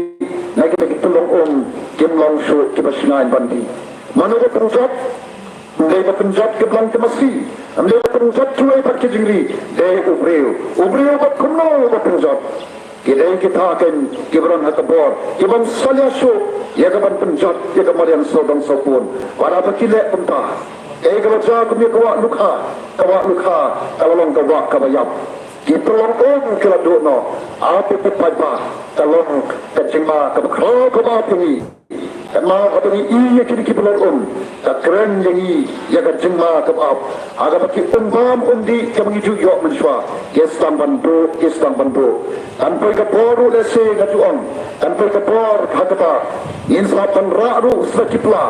na kita ki tyllong um, kim long shuh kiba shngaiñ ban dih. Mano ba pynjot? Ym dei ba pynjot ki blang ki masi, ym dei ba pynjot kiwei pat ki jingri, dei u briew. U briew ba kumno ba pynjot? Ki dei kita kein kiba don ha ka bor, kiban salia shuh ïa kaban pynjot ïa ka mariang sawdong sawpun. Wat haba ki leh kumta, kaei kaba jia kum ïa ka wah lukha, ka wah lukha ka la long ka wah kaba ïap. Ki tyllong um ki la duh noh. Ap ïa ki paidbah, ka long ka jingma kaba khraw kaba ap ïa ngi. Kynmaw, haba ngi i ïa kine ki bilor um, ka kren ïa ngi ïa ka jingma kaba ap. Ha kaba ki um bam um dih kaba ngi ju ïoh mynshuwa, ki sdang ban duh, ki sdang ban duh. Kan poi ka bor ruh, lehse nga ju ong, kan poi ka bor ha kaba ngin sa ban rah ruh sa ki pla.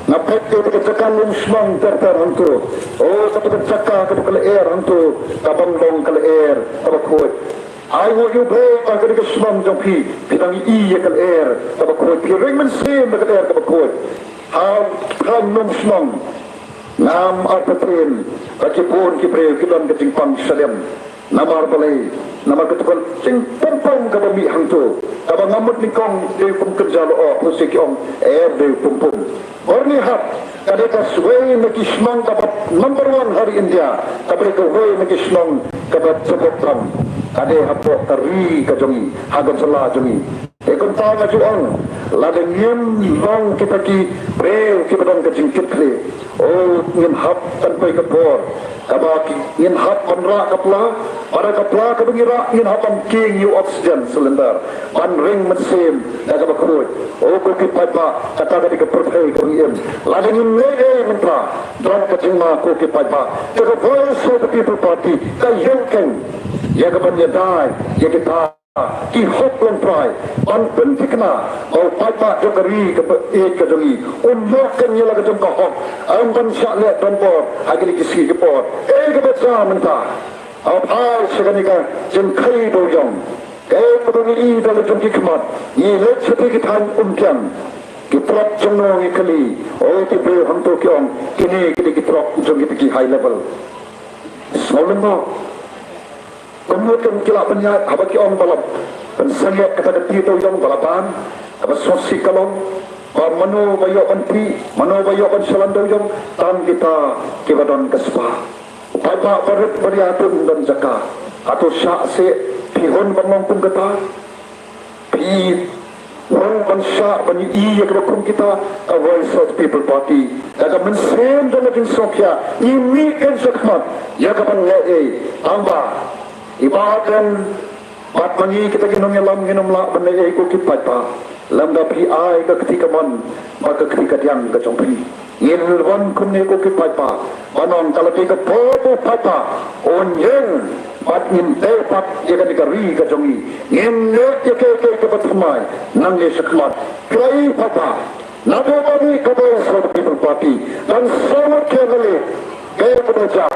Nga peit ïa ka jaka lum shnong ter ter hangto. O, kata ka jaka kaba ka lyer hangto, kaban long ka lyer kaba khuid. Ai nguh ïa U Blei ba ha kane ka shnong jong phi, phi dang ïohi ïa ka lyer kaba khuid, phi ring mynsiem da ka lyer kaba khuid. Ha, ha nong shnong, ngam artatien ba ki bun ki briew ki don ka jingpang shalem. Namar balei, namar kata ka jingpum pum kaba mih hangto, kaba nga mut nyngkong dei u pum kynja lyoh, u sih ki ong, eh, dei u pum pum. Byrnihat ka dei ka swei na ki shnong kaba number one ha ri India, kaba dei kawei na ki shnong kaba jabok tam, ka dei hapoh ka ri ka jong ngi, ha ka jylla jong ngi. Te kumta nga ju ong, lada ngim long kita ki briew kiba don ka jingkitkhlieh, o, ngin hap ban poi ka por kaba ki, ngin hap ban rah ka pla, bad da ka pla kaba ngi rah ngin hap ban kieng ïa u oxygen cylinder ban ring mynsiem da kaba khuid. O ko ki paidbah, kata ka dei ka pyrthei kaba ngi im. Lada ngim leh ei mynta, don ka jingma ko ki paidbah, te ka Voice of the People Party ka ïeng keiñ ïa ka ban ïada ïa kita ki hok longtrai ban pynthikna ba u paidbah jong ka ri kaba ïeit ka jong ngi un ïoh keiñ ïa la ka jong ka hok, ym ban shah leh donbor ha kine ki sngi ki por. Ei kaba jia mynta, haba phai sha kane ka jingkhei dewïong, kaei kaba ngi i da la jong ki khmat, ngi leit sha ki thaiñ Umkiang, ki trok jongno ngi kylli, o ki briew hangto ki ong, kine kine ki trok jong kita ki high level. Sngewlyngngoh. Kumno kin ki lah pynïaid haba ki ong ba la pynsangeh kata ka tieng dewïong ba la ban, kaba sngewsih ka long ba mano ba ïoh ban tih, mano ba ïoh ban shlan dewïong, tang kita kiba don ka spah. U paidbah barit baria te un don jaka. Hato shah seh phi hun ban long kum kata? Phi hun ban shah ban ïohi ïa kaba kum kita? Ka Voice of the People Party, da ka mynsiem jong ka jingsngewkhia, ngi mih keiñ shakhmat ïa ka ban leh ei. Tangba i Bah Ardent bad ma ngi kita ki nongïalam ngin ym lah ban leh ei ko ki paidbah lymda phi ai ka kti kamon bad ka kti kadiang ka jong phi. Ngin wan kumne ko ki paidbah ban ong, ka la dei ka por ba u paidbah un ïeng bad ngin tei pat ïa kane ka ri ka jong ngi. Ngin leh ïa kaei kaei kaba thymmai nangne shakhmat. Ki paidbah, naduh ba mih ka Voice of the People Party, don saw ngut ki MLA. Kaei kaba jia?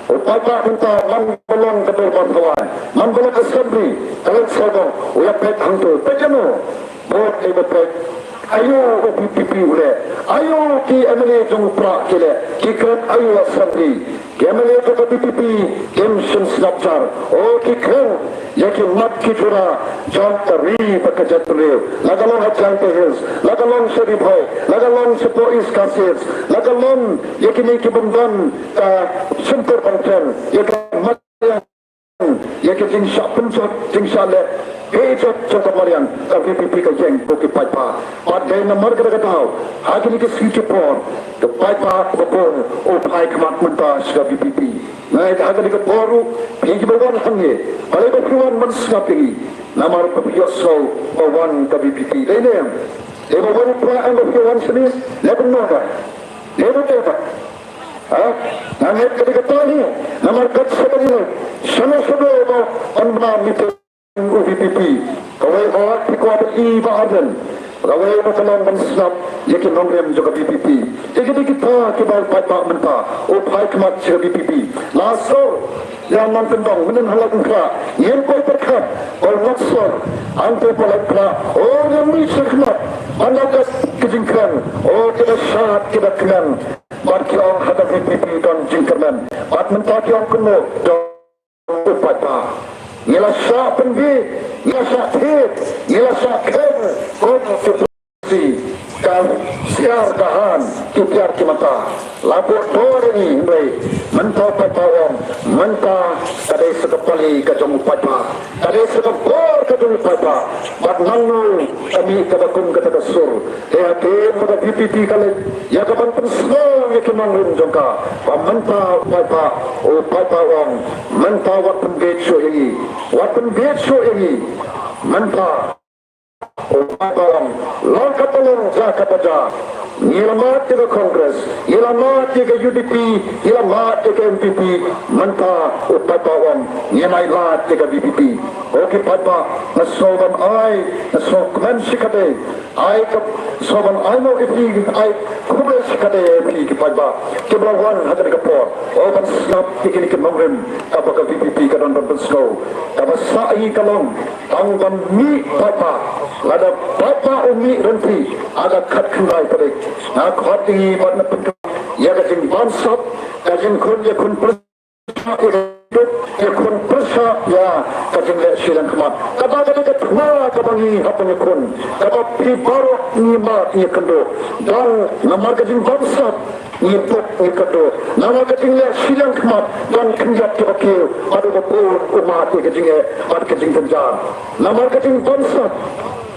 U paidbah mynta man ba long ka dorbar thawai, man ba long assembly, ka long sawdong, u ïa peit hangto. Peit ïano bor ei ba peit? Aïu u VPP u leh? Aïu ki MLA jong u Prah ki leh? Ki kren aïu assembly? Ki MLA jong ka VPP kim shym sngap jar. O, ki kren ïa ki mat ki jura jong ka ri bad ka jaitbynriew, la ka long ha Jaintia Hills, la ka long sha Ri Bhoi, la ka long shapoh East Khasi Hills, la ka long ïa kine ki bym don ka shyntur ban kren, ïa ka mariang, ïa ka jingshah pynjot, jingshah leh bejot jong ka mariang, ka VPP ka ïeng ko ki paidbah. Bad dei namar kata ka daw ha kine ki sngi ki por ka paidbah ba bun u phai khmat mynta sha ka VPP. Nga ngeit ha kane ka por ruh phi kiba wan hangne, balei ba phi wan ban sngap ïa ngi? Namar ba phi ïohsngew ba wan ka VPP. Dei ne em? Dei ba wan pla em ba phi wan shane? Leh kumno ba? Leh ba dei ba? Ha? Nga ngeit ka dei kata hi. Namar kat sa ba ngi leh shano shano ba wan bna meeting u VPP. Kawei hok phi kwah ban i Bah Ardent, kawei ba ka long ban sngap ïa ki nongrim jong ka VPP. Ïa ki dei kita kiba u paidbah mynta u phai khmat sha ka VPP. La sor ïa nongkyndong mynnin ha Laitumkhrah, ngim poi pyrkhat ba u Noksor hangto ha Laitumkhrah u ïa mih sha khmat ban da ka jingkren. O, ki da shad, ki da kmen bad ki ong ha ka VPP don jingkyrmen. Bad mynta ki ong kumno? Don u paidbah. Ngi la shah pynbiej, ngi la shah thied, ngi la shah khein kum ki pyrsi, ka siar ka han, ki tiar ki mata. La buh dor ïa ngi, hynrei mynta u paidbah u ong, mynta ka dei sa ka pali ka jong u paidbah, ka dei sa ka bor ka jong u paidbah. Bad nangno ka mih kaba kum kata ka sur? Te hadien ba ka VPP ka leit ïa ka ban pynsngew ïa ki nongrim jong ka, ba mynta u paidbah, u paidbah u ong, mynta wat pynbiej shuh ïa ngi, wat pynbiej shuh ïa ngi. Mynta u paidbah u ong, long kaba long, jia kaba jia, ngi la mad ïa ka Congress, ngi la mad ïa ka UDP, ngi la mad ïa ka NPP. Mynta u paidbah u ong, ngin ai lad ïa ka VPP. Ko ki paidbah, nga sngew ban ai, nga sngew kmen shikatdei, ai ka, sngew ban ai noh ïa phi, ai khublei shikatdei ïa phi ki paidbah kiba la wan ha kane ka por, o, ban sngap ïa kine ki nongrim kaba ka VPP ka don ban pynsngew. Kaba sah ïa ngi ka long tang ban mih paidbah. Lada paidbah u mih ryntih ha ka khatkhyndai tarik, nga khot ïa ngi ban pynkylla ïa ka jingbansap, ka jingkhun ïakhun pyrshah, ïakhun pyrshah ka jingleh shiliang khmat. Kata ka dei ka thma kaba ngi hap ban ïakhun, kaba phi baroh ngi mad ngi kynduh. Dang namar ka jingbamsap ngi duk ngi kynduh. Namar ka jingleh shiliang khmat, dang khyndiat kiba kiew, bad uba bun u mad ïa ka jingeh bad ka jingjynjar. Namar ka jingbamsap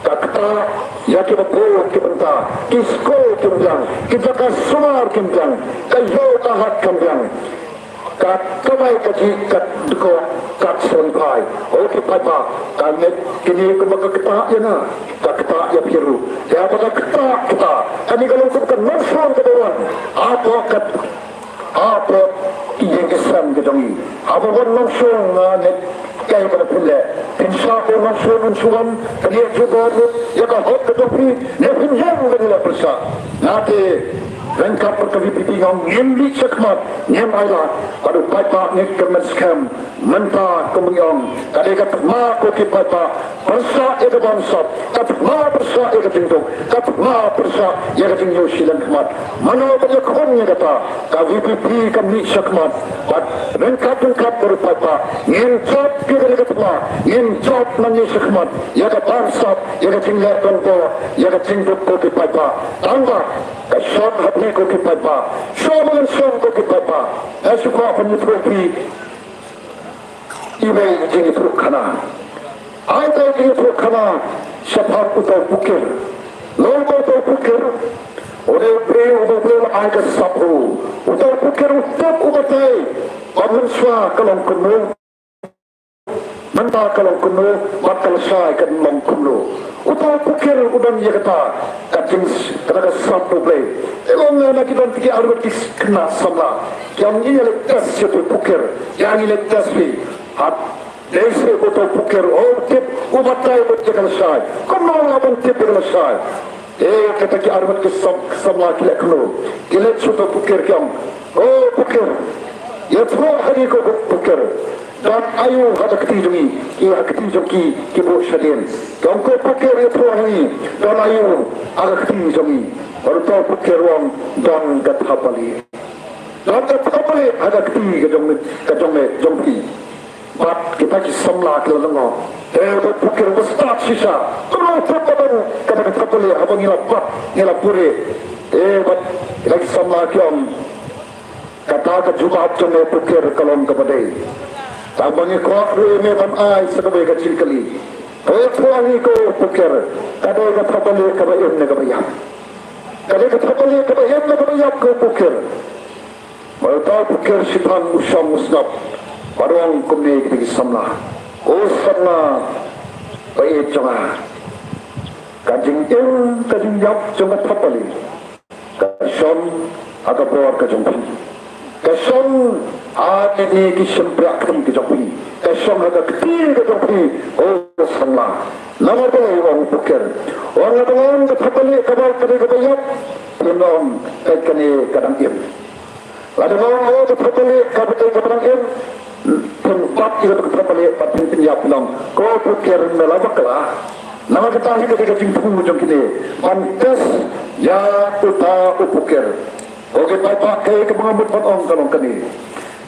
ka ktah ïa kiba bun ki bynta, ki skul kim biang, ki jaka sumar kim biang, ka ïew ka hat kam biang. Ka kamai kajih ka dkoh ka sngewthuh. O ki paidbah, ka ngeit kine kumba ka ktah ïa nga, ka ktah ïa phi ruh. Ïa ba ka ktah, ktah. Kane ka long kum ka nongshong kaba wan hapoh ka, hapoh ïing ki sem ka jong ngi. Haba wan nongshong, nga ngeit kaei ba phin leh, phin shah ban nongshong, nongshong kane jubor ïa ka hok ka jong phi, ne phin ïeng ban ïaleh pyrshah. Nga te ryngkat bad ka V P P nga ong ngin mih shakhmat, ngin ailad bad u paidbah, ngin kyrmen skhem. Mynta kumba ngi ong, ka dei ka thma ko ki paidbah pyrshah ïa ka bamsap, ka thma pyrshah ïa ka jingduk, ka thma pyrshah ïa ka jingïoh shiliang khmat. Mano ba ïakhun ïa kata? Ka V P P ka mih shakhmat bad ryngkat ryngkat bad u paidbah ngin jop ïa kane ka thma, ngin jop nang ïa shakhmat ïa ka bamsap, ïa ka jingleh donbor, ïa ka jingduk ko ki paidbah. Tang ba ka shong ha phi ko ki paidbah, shong ba ngan shong ko ki paidbah. Nga shu kwah ban ïathuh phi iwei i jingïathuhkhana. Ai ta i jingïathuhkhana shaphang uta u pukir. Long ba uta u pukir u dei u briew uba U Blei u la ai ka sap ha u. Uta u pukir u tip, u batai ba mynshuwa ka long kumno, mynta ka long kumno, bad ka lashai kan long kumno. Uta u pukir u don ïa kata ka jing, kata ka sap U Blei. Te long na ki don ki arngut ki khynnah samla ki ong, ngin ïaleh test ïa uta u pukir, ïa ngin ïaleh test phi. Hap dei shi uta u pukir, u tip, u batai bad ïa ka lashai. Kumno la ban tip ïa ka lashai? Eh, kata ki arngut ki sam, ki samla ki leh kumno? Ki leit sha uta u pukir ki ong, o pukir, ïathuh ha ngi ko pukir, don aïu ha ka kti jong ngi, ki ha kti jong ki, ki buh shadien. Ki ong, ko pukir, ïathuh ha ngi, don aïu ha ka kti jong ngi? Bad uta u pukir u ong, don ka thapbalieh. Don ka thapbalieh ha ka kti ka jong, ka jong me, jong phi. Bad kita ki samla ki la lyngngoh. Eh, bad u pukir u stad shisha. Kumno u tip ba don kata ka thapbalieh haba ngi la bat, ngi la pure. Eh, bad kita ki samla ki ong, kata ka jubab jong me pukir ka long kaba dei. Tang ba ngi kwah ruh ïa me ban ai sa kawei ka jingkylli. Ko ïathuh ha ngi ko pukir, ka dei ka thapbalieh kaba im ne kaba ïap? Ka dei ka thapbalieh kaba im ne kaba ïap ko pukir? Bad uta u pukir shi tang u shong u sngap bad u ong kumne ïa kita ki samla, ko samla ba ïeit jong nga, ka jingim ka jingïap jong ka thapbalieh ka shong ha ka bor ka jong phi. Ka shong ha kine ki shympriahkhlem ki jong phi. Ka shong ha ka kti ka jong phi, ko samla. Namar balei, u ong u pukir? U ong, lada nga ong ka thapbalieh kaba, ka dei kaba ïap, phin ong kane ka dang im. Lada nga ong ka thapbalieh kaba dei kaba dang im, phin bat ïa ka thapbalieh bad phin pynïap, phin ong, ko pukir, me la bakla. Namar kata hi ka dei ka jingthmu jong kine ban test ïa uta u pukir. Ko ki paidbah, kaei kaba nga mut ban ong ka long kane,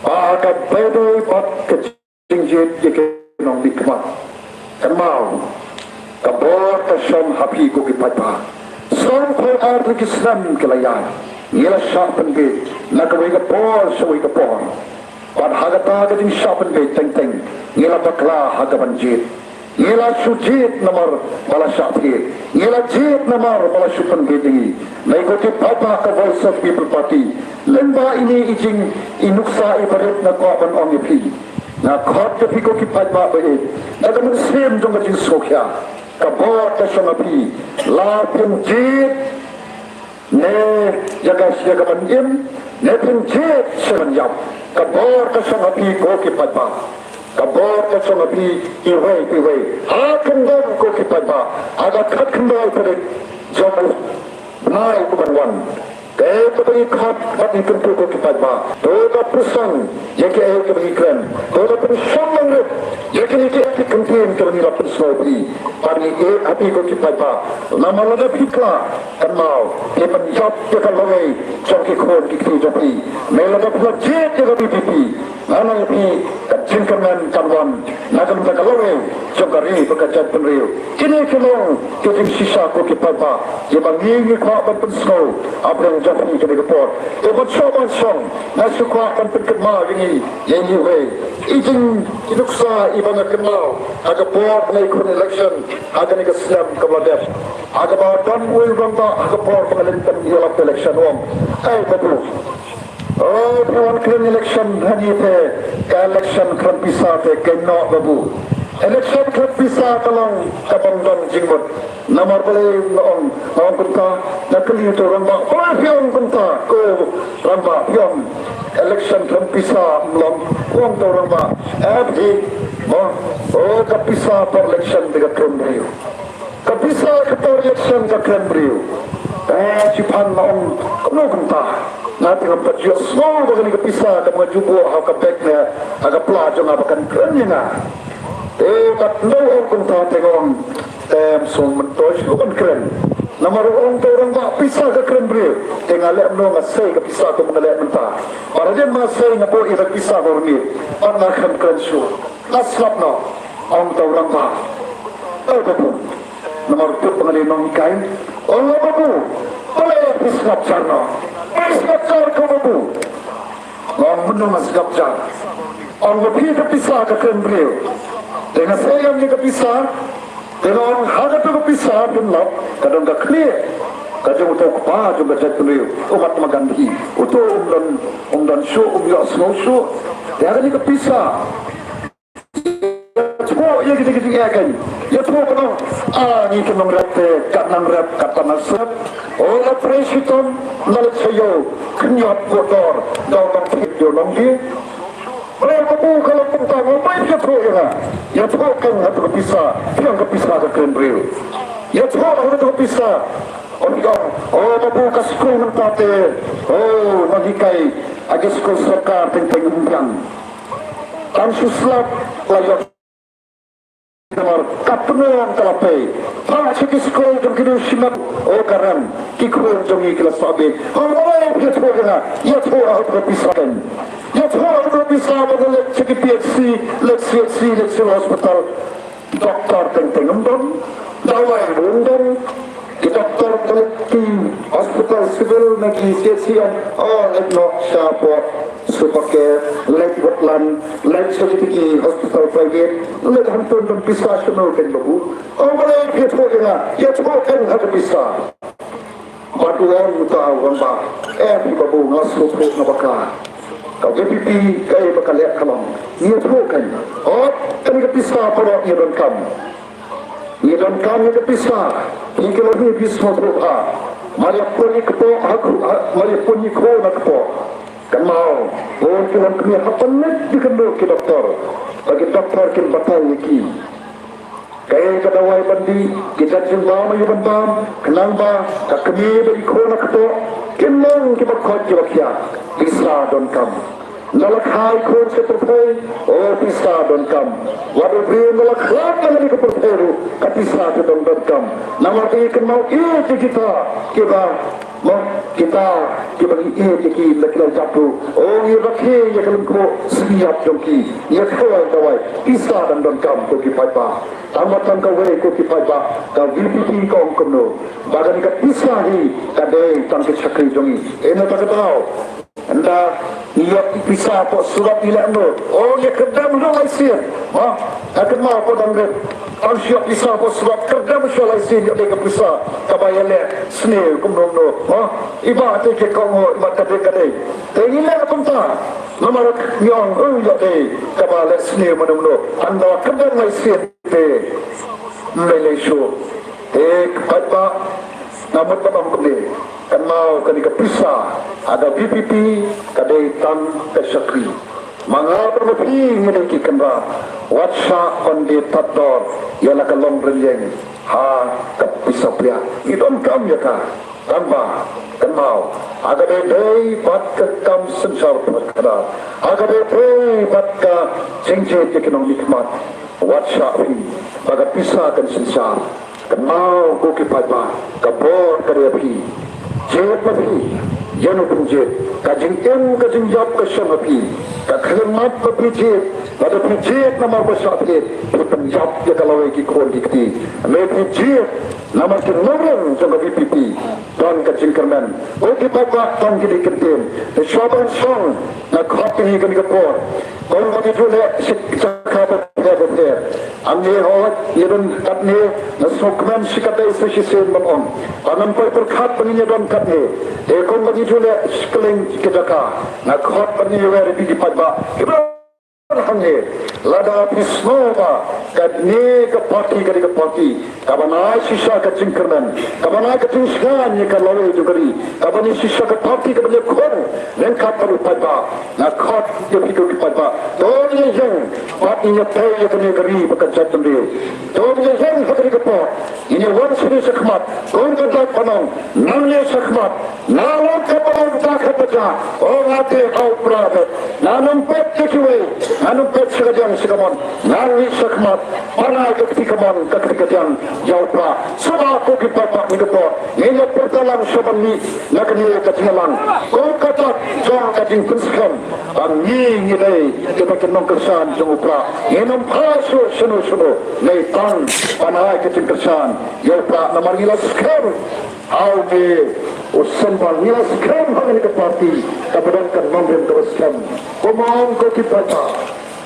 ba ka Baibl bad ka jingjied ïa ki nongmihkhmat. Kynmaw, ka bor ka shong ha phi ko ki paidbah. Sawphew ar tylli ki snem ki la ïaid, ngi la shah pynbiej na kawei ka por sha kawei ka por. Bad ha kata ka jingshah pynbiej teng teng ngi la bakla ha kaban jied. Ngi la shu jied namar ba la shah thied. Ngi la jied namar ba la shu pynbiej ïa ngi. Ngi ko ki paidbah ka Voice of People Party, lyngba ine i jing, i nuksa i barit nga kwah ban ong ïa phi. Nga khot ïa phi ko ki paidbah ba ïeit, na ka mynsiem jong ka jingsngewkhia. Ka bor ka shong ha phi, la phin jied ne ïa ka, ïa kaban im, ne phin jied sha kaban ïap. Ka bor ka shong ha phi ko ki paidbah. Ka bor ka shong ha phi iwei pa iwei. Ha khyndiat ko ki paidbah, ha ka khatkhyndai tarik jong u bnai uban wan. Kaei kaba ngi khot bad ngi kyntu ko ki paidbah, to da pyrshang ïa kiei kiba ngi kren, to da pynshong langrit ïa kine kiei ki kyntien kiba ngi la pynsngew ïa phi. Bad ngi ïeit ha phi ko ki paidbah, namar lada phi kla, kynmaw, phi pynïap ïa ka lawei jong ki khun ki kti jong phi. Me lada phi la jied ïa ka VPP, Nga ong ïa phi, ka jingkyrmen kan wan na ka bynta ka lawei jong ka ri bad ka jaitbynriew. Kine ki long ki jingshisha ko ki paidbah, kiba ngi ngi kwah ban pynsngew ha pdeng jong phi kane ka por. Te ban shong ban shong, nga shu kwah ban pynkynmaw ïa ngi ïa ngi wei i jing, i nuksa iba nga kynmaw ha ka por ba ngi khun election ha kane ka snem kaba la dep, ha kaba don uwei u rangbah ha ka por ba ngi leit ban ïalap election, u ong, "Ei babu, oh, phi wan kren election hangne te, ka election kren pisa te kynnoh babu. Election kren pisa ka long kabym don jingmut." Namar balei nga ong, nga ong kumta? Nga kylli uto u rangbah, "Balei phi ong kumta ko rangbah, phi ong election kren pisa ym long?" U ong uto u rangbah, "Eh phi, mo, oh, ka pisa por election te ka kren briew. Ka pisa ka por election ka kren briew." Eh, shipang nga ong, "Kumno kumta?" Nga te ngam pat ju ïohsngew ba kane ka pisa kaba nga ju buh ha ka bag ne ha ka pla jong nga ba kan kren ïa nga. Te katno u ong kumta te nga ong, "Te ym sngewmyntoi shuh ban kren. Namar u ong uto u rangbah pisa ka kren briew. Te nga leh kumno, nga sei ka pisa kumba nga leh mynta. Bad hadien ba nga sei nga buh ïa ka pisa ka rngit. Bad nga khlem kren shuh. Nga sngap noh." Ong uto u rangbah, "Ei babu, namar u tip ba nga dei nonghikai." Ong, "Babu, balei phi sngap jar noh? Phi sngap jar ko babu?" Nga ong, "Mynno nga sngap jar? Ong ba phi, ka pisa ka kren briew. Te nga sei ïa me ka pisa." Te nga ong, "Ha kato ka pisa phin lap, ka don ka khlieh ka jong uto u kpa jong ka jaitbynriew, u Mahatma Gandhi. Uto um don, um don shuh, um ïohsngew shuh. Te ha kane ka pisa, ïathuh ïa kine ki jingeh kein. Ïathuh, ka ong, ah, ngi ki nongrep te, kat nang rep, kat nang sep. Oh, la trei shitom, la leit sha ïew, khyndiat, kordor, da u nongthied ïa u nongdie. Balei babu ka long kumta, nga ong, ïathuh ïa nga. Ïathuh kein ha kato ka pisa, phi ong ka pisa ka kren briew. Ïathuh ha kato ka pisa." Ong, "Oh babu, ka skul mynta te, oh, nonghikai ha ki skul sorkar teng teng ym biang. Tang shu slap la ïoh. Namar ka pnong ka la pei. Phah sha ki skul jong kine u shimet, oh, ka rem. Ki khun jong ngi ki la sah beit." Ong, "Balei phi ïathuh ïa nga? Ïathuh ha kato ka pisa kein. Ïathuh ha kato ka pisa ba nga leit sha ki P H C, leit C H C, leit Civil Hospital. Doktor teng teng ym don, dawai ruh ym don. Ki doktor ka leit ki hospital civil ne ki C H C, ong, oh, leit noh shapoh Super Care, leit Woodland, leit sha kito ki hospital private, leit hangto ym don pisa, shano kein babu?" Ong, "Balei phi ïathuh ïa nga? Ïathuh kein ha ka pisa." Bad u ong uta u rangbah, "Eh phi babu, nga sngewthuh, nga bakla. Ka V P P kaei ba ka leh ka long, ngi ïathuh kein. Hooid, kane ka pisa baroh ngi donkam. Ngi donkam ïa ka pisa. Ngi ki longkmie, phi sngewthuh bha. Mar ïa pun ïa kpoh ha khu, ha, mar ïa pun ïa kpoh na kpoh. Kynmaw, bun ki longkmie hap ban leit ïakynduh ki doktor, ba ki doktor kin batai ïa ki. Kaei ka dawai ban dih, ki jait jingbam aïu ban bam, khnang ba ka kmie bad i khun ha kpoh kin long kiba koit kiba khiah. Pisa donkam. Ynda la kha i khun sha pyrthei, oh, pisa donkam. Wat u briew ynda la khlad na kane ka pyrthei ruh, ka pisa ka don donkam. Namar ka ïa kynmaw ïa kita kiba Mo, kita kiba ngi ïeit ïa ki la ki la jap ruh. Oh, ngi rakhe ïa ka lyngkhuh sngi ïap jong ki. Ïa kawei kawei. Pisa dang donkam ko ki paidbah. Tang ba tang kawei ko ki paidbah. Ka V P P ka ong kumno. Ba kane ka pisa hi ka dei tang ka shakri jong ngi. Ïa kata ka daw. Ynda ngi ïoh ki pisa hapoh surok ngi leh kumno? Oh, ngi kyrdem noh lai sien. Ha? Nga kynmaw hapoh dang rit. Tang shu ïoh pisa hapoh surok, kyrdem shuwa lai sien, ïoh dei ka pisa kaba ïaleh sniew kumno kumno. Ha? Iba te ki kohnguh, iba ka dei ka dei. Te ngi leh kumta. Namar ngi ong, oh, ïoh dei kaba leh sniew kumno kumno. Ynda kyrdem lai sien te ym lei lei shuh. Te ka paidbah, nga mut ban ong kumne. Kynmaw kane ka pisa ha ka V P P ka dei tang ka shakri. Ma nga bad ma phi ngi dei ki kynrad. Wat shah ban die tad dor ïa la ka longrynïeng ha ka pisa pria. Ngi donkam ïa ka. Tang ba kynmaw, ha kaba dei bad ka kam synshar pyrkhat, ha kaba dei bad ka jingjied ïa ki nongmihkhmat. Wat shah phi ba ka pisa kan synshar. Kynmaw ko ki paidbah, ka bor ka dei ïa phi. Jied ma phi. Ïa no phi jied, ka jingim ka jingïap ka shong ha phi. Ka khyllipmat ba phi jied, lada phi jied namar ba shah thied, phi pynïap ïa ka lawei ki khun ki kti. Me phi jied namar ki nongrim jong ka V P P. Don ka jingkyrmen. Ko ki paidbah, tang kine ki kyntien. Te shuwa ban shong, nga khot ïa ngi kane ka por. Kumba ngi ju leh sha ki jaka bapher bapher. Hangne hooid ngi don katne, nga sngewkmen shikatdei sa shisien ban ong ba ngam poi pyrkhat ba ngin ïa don katne. Te kumba ngi ju leh sha kylleng ki jaka, nga khot ban ïawer ïa phi ki paidbah kiba don hangne. Lada phi sngew ba kane ka party, kane ka party kaban ai shisha ka jingkyrmen, kaban ai ka jingshngaiñ ïa ka lawei jong ka ri, kaban ai shisha ka party kaban ïakhun ryngkat bad u paidbah, nga khot ïa phi ko ki paidbah, to ngin ïeng bad ngin ïatei ïa kane ka ri bad ka jaitbynriew. To ngin ïeng ha kane ka por, ngin ïawan sha kane shakhmat. Kum ka dak ba ong, nangne shakhmat, nga long katba long, da katba da. O nga te ha u Prah beit, ngan ym peit ïa kiwei, ngan ym peit sha kadiang sha kamon. Nga mih shakhmat ban ai ka kti kamon, ka kti kadiang ïa u Prah. Sngewbha ko ki paidbah, kane ka por ngin ïa pyrta lang sha ban mih na kane ka jingïalang. Kum ka dak jong ka jingpynskhem ba ngi ngi dei kiba ki nongkyrshan jong u Prah. Ngin ym phai shuh shano shano, ngi tang ban ai ka jingkyrshan ïa u Prah namar ngi la skhem ha u Bah Soiñbal, ngi la skhem ha kane ka party kaba don ka nongrim kaba skhem. Kumba ong ko ki paidbah,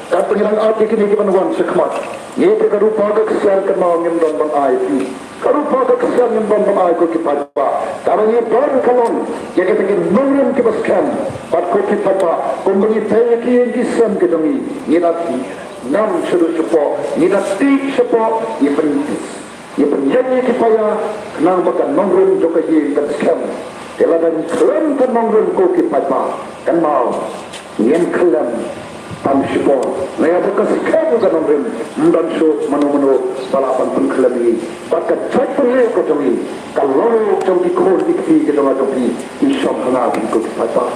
katba ngi dang ap ïa kine kiban wan shakhmat, ngi te ka rupa ka ksiar kynmaw ngim don ban ai phi. Ka rupa ka ksiar ngim don ban ai ko ki paidbah. Kaba ngi don ka long ïa kita ki nongrim kiba skhem. Bad ko ki paidbah, kumba ngi tei ïa ki ïing ki sem ki jong ngi, ngi da nam shaduh shapoh, ngi da tih shapoh, ngi pyn Ngi pynïeng ïa ki paia khnang ba ka nongrim jong ka ïing kan skhem. Te lada ngi khlem ka nongrim ko ki paidbah, kynmaw, ngin khlem tam shipor. Nangta ba ka skhem ka nongrim, ym don shuh mano mano ba lah ban pynkhlem ïa ngi. Bad ka jaitbynriew ka jong ngi, ka long jong ki khun ki kti ki jong nga jong phi, ki shong ha nga phi ko ki paidbah.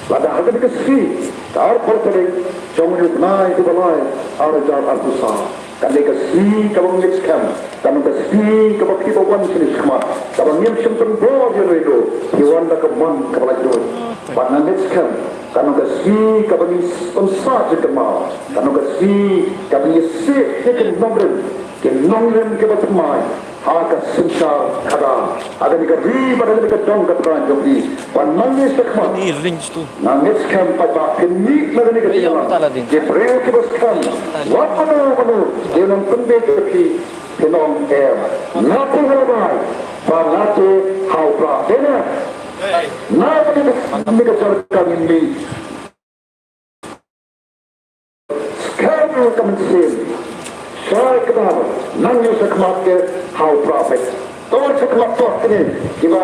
Lada ha kane ka sngi ka arphew tarik jong une u bnai kaba lai, ar hajar arphew saw. Kane ka sngi kaba ngeit skhem, kane ka sngi kaba phi ba wan shane shakhmat, kaba ngim shym pynbor ïa uno uno, phi wan da ka mon kaba laitluid. Bad nga ngeit skhem, kane ka sngi kaba ngin pynsah jingkynmaw, kane ka sngi kaba ngin sih ïa ki nongrim, ki nongrim kiba thymmai ha ka synshar khadar, ha kane ka ri bad ha kane ka dong ka thaiñ jong phi. Bad nangne shakhmat, Ni ring tu. Nga ngeit skhem paidbah phin mih na kane ka jingïalang. Ki briew kiba skhem wat mano mano kin ym pynbeit ïa phi, phin ong em. Nga te ha lade, ba nga te ha u Prah. Te na, na kane ka jaka ngin mih. Skhem ka mynsiem. Shai kdar, nangne shakhmat te ha u Prah beit. To shakhmat to kine kiba,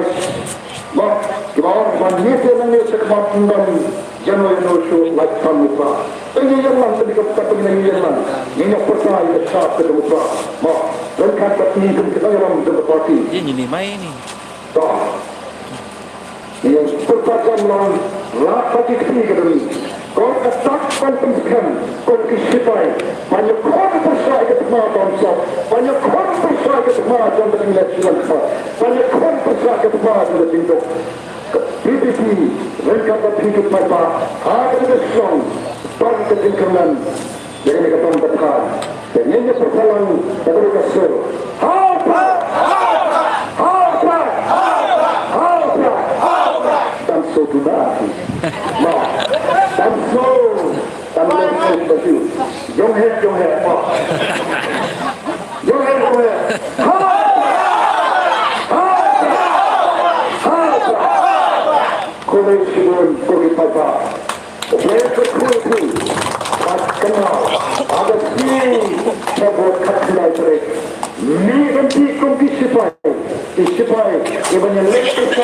ba, kiba ong ba ngi te nangne shakhmat ym don ïano ïano shuh lait tang u Prah. Te ngi ïeng lang te ngi ka pyrta, te ngi ïeng lang. Ngi ïa pyrta ïa ka shap ka jong u Prah. Mo, ryngkat bad ngi kum ki nongïalam jong ka party. Ye ngi ni mai ni. To. Ngi pyrta jam lang, lad bad ki kti ka jong ngi. Ko ka dak ban pynskhem, ko ki sipai, ban ïakhun pyrshah ïa ka thma bamsap, ban ïakhun pyrshah ïa ka thma jong ka jingleh shnong, ban ïakhun pyrshah ïa ka thma jong ka jingduk. Ka VPP ryngkat bad phi ki paidbah, ha kane ka shnong, ban ka jingkyrmen ïa kane ka bam ka thaiñ. Te ngin ïa pyrta lang da ka sur. Ha u Prah! Ha u Prah! Ha u Prah! Dang shu duna. Ma. Dang shu. Dang shu. Jong he, jong he. Ma. Jong he, jong he. Ha u Prah! Ha u Prah! Ha u Prah! Khublei shibun ko ki paidbah. Te ka khublei, bad kynmaw, ha ka sngi ka vote khatkhyndai tarik, mih ban tih kum ki sipai, ki sipai kiban ïaleh pyrshah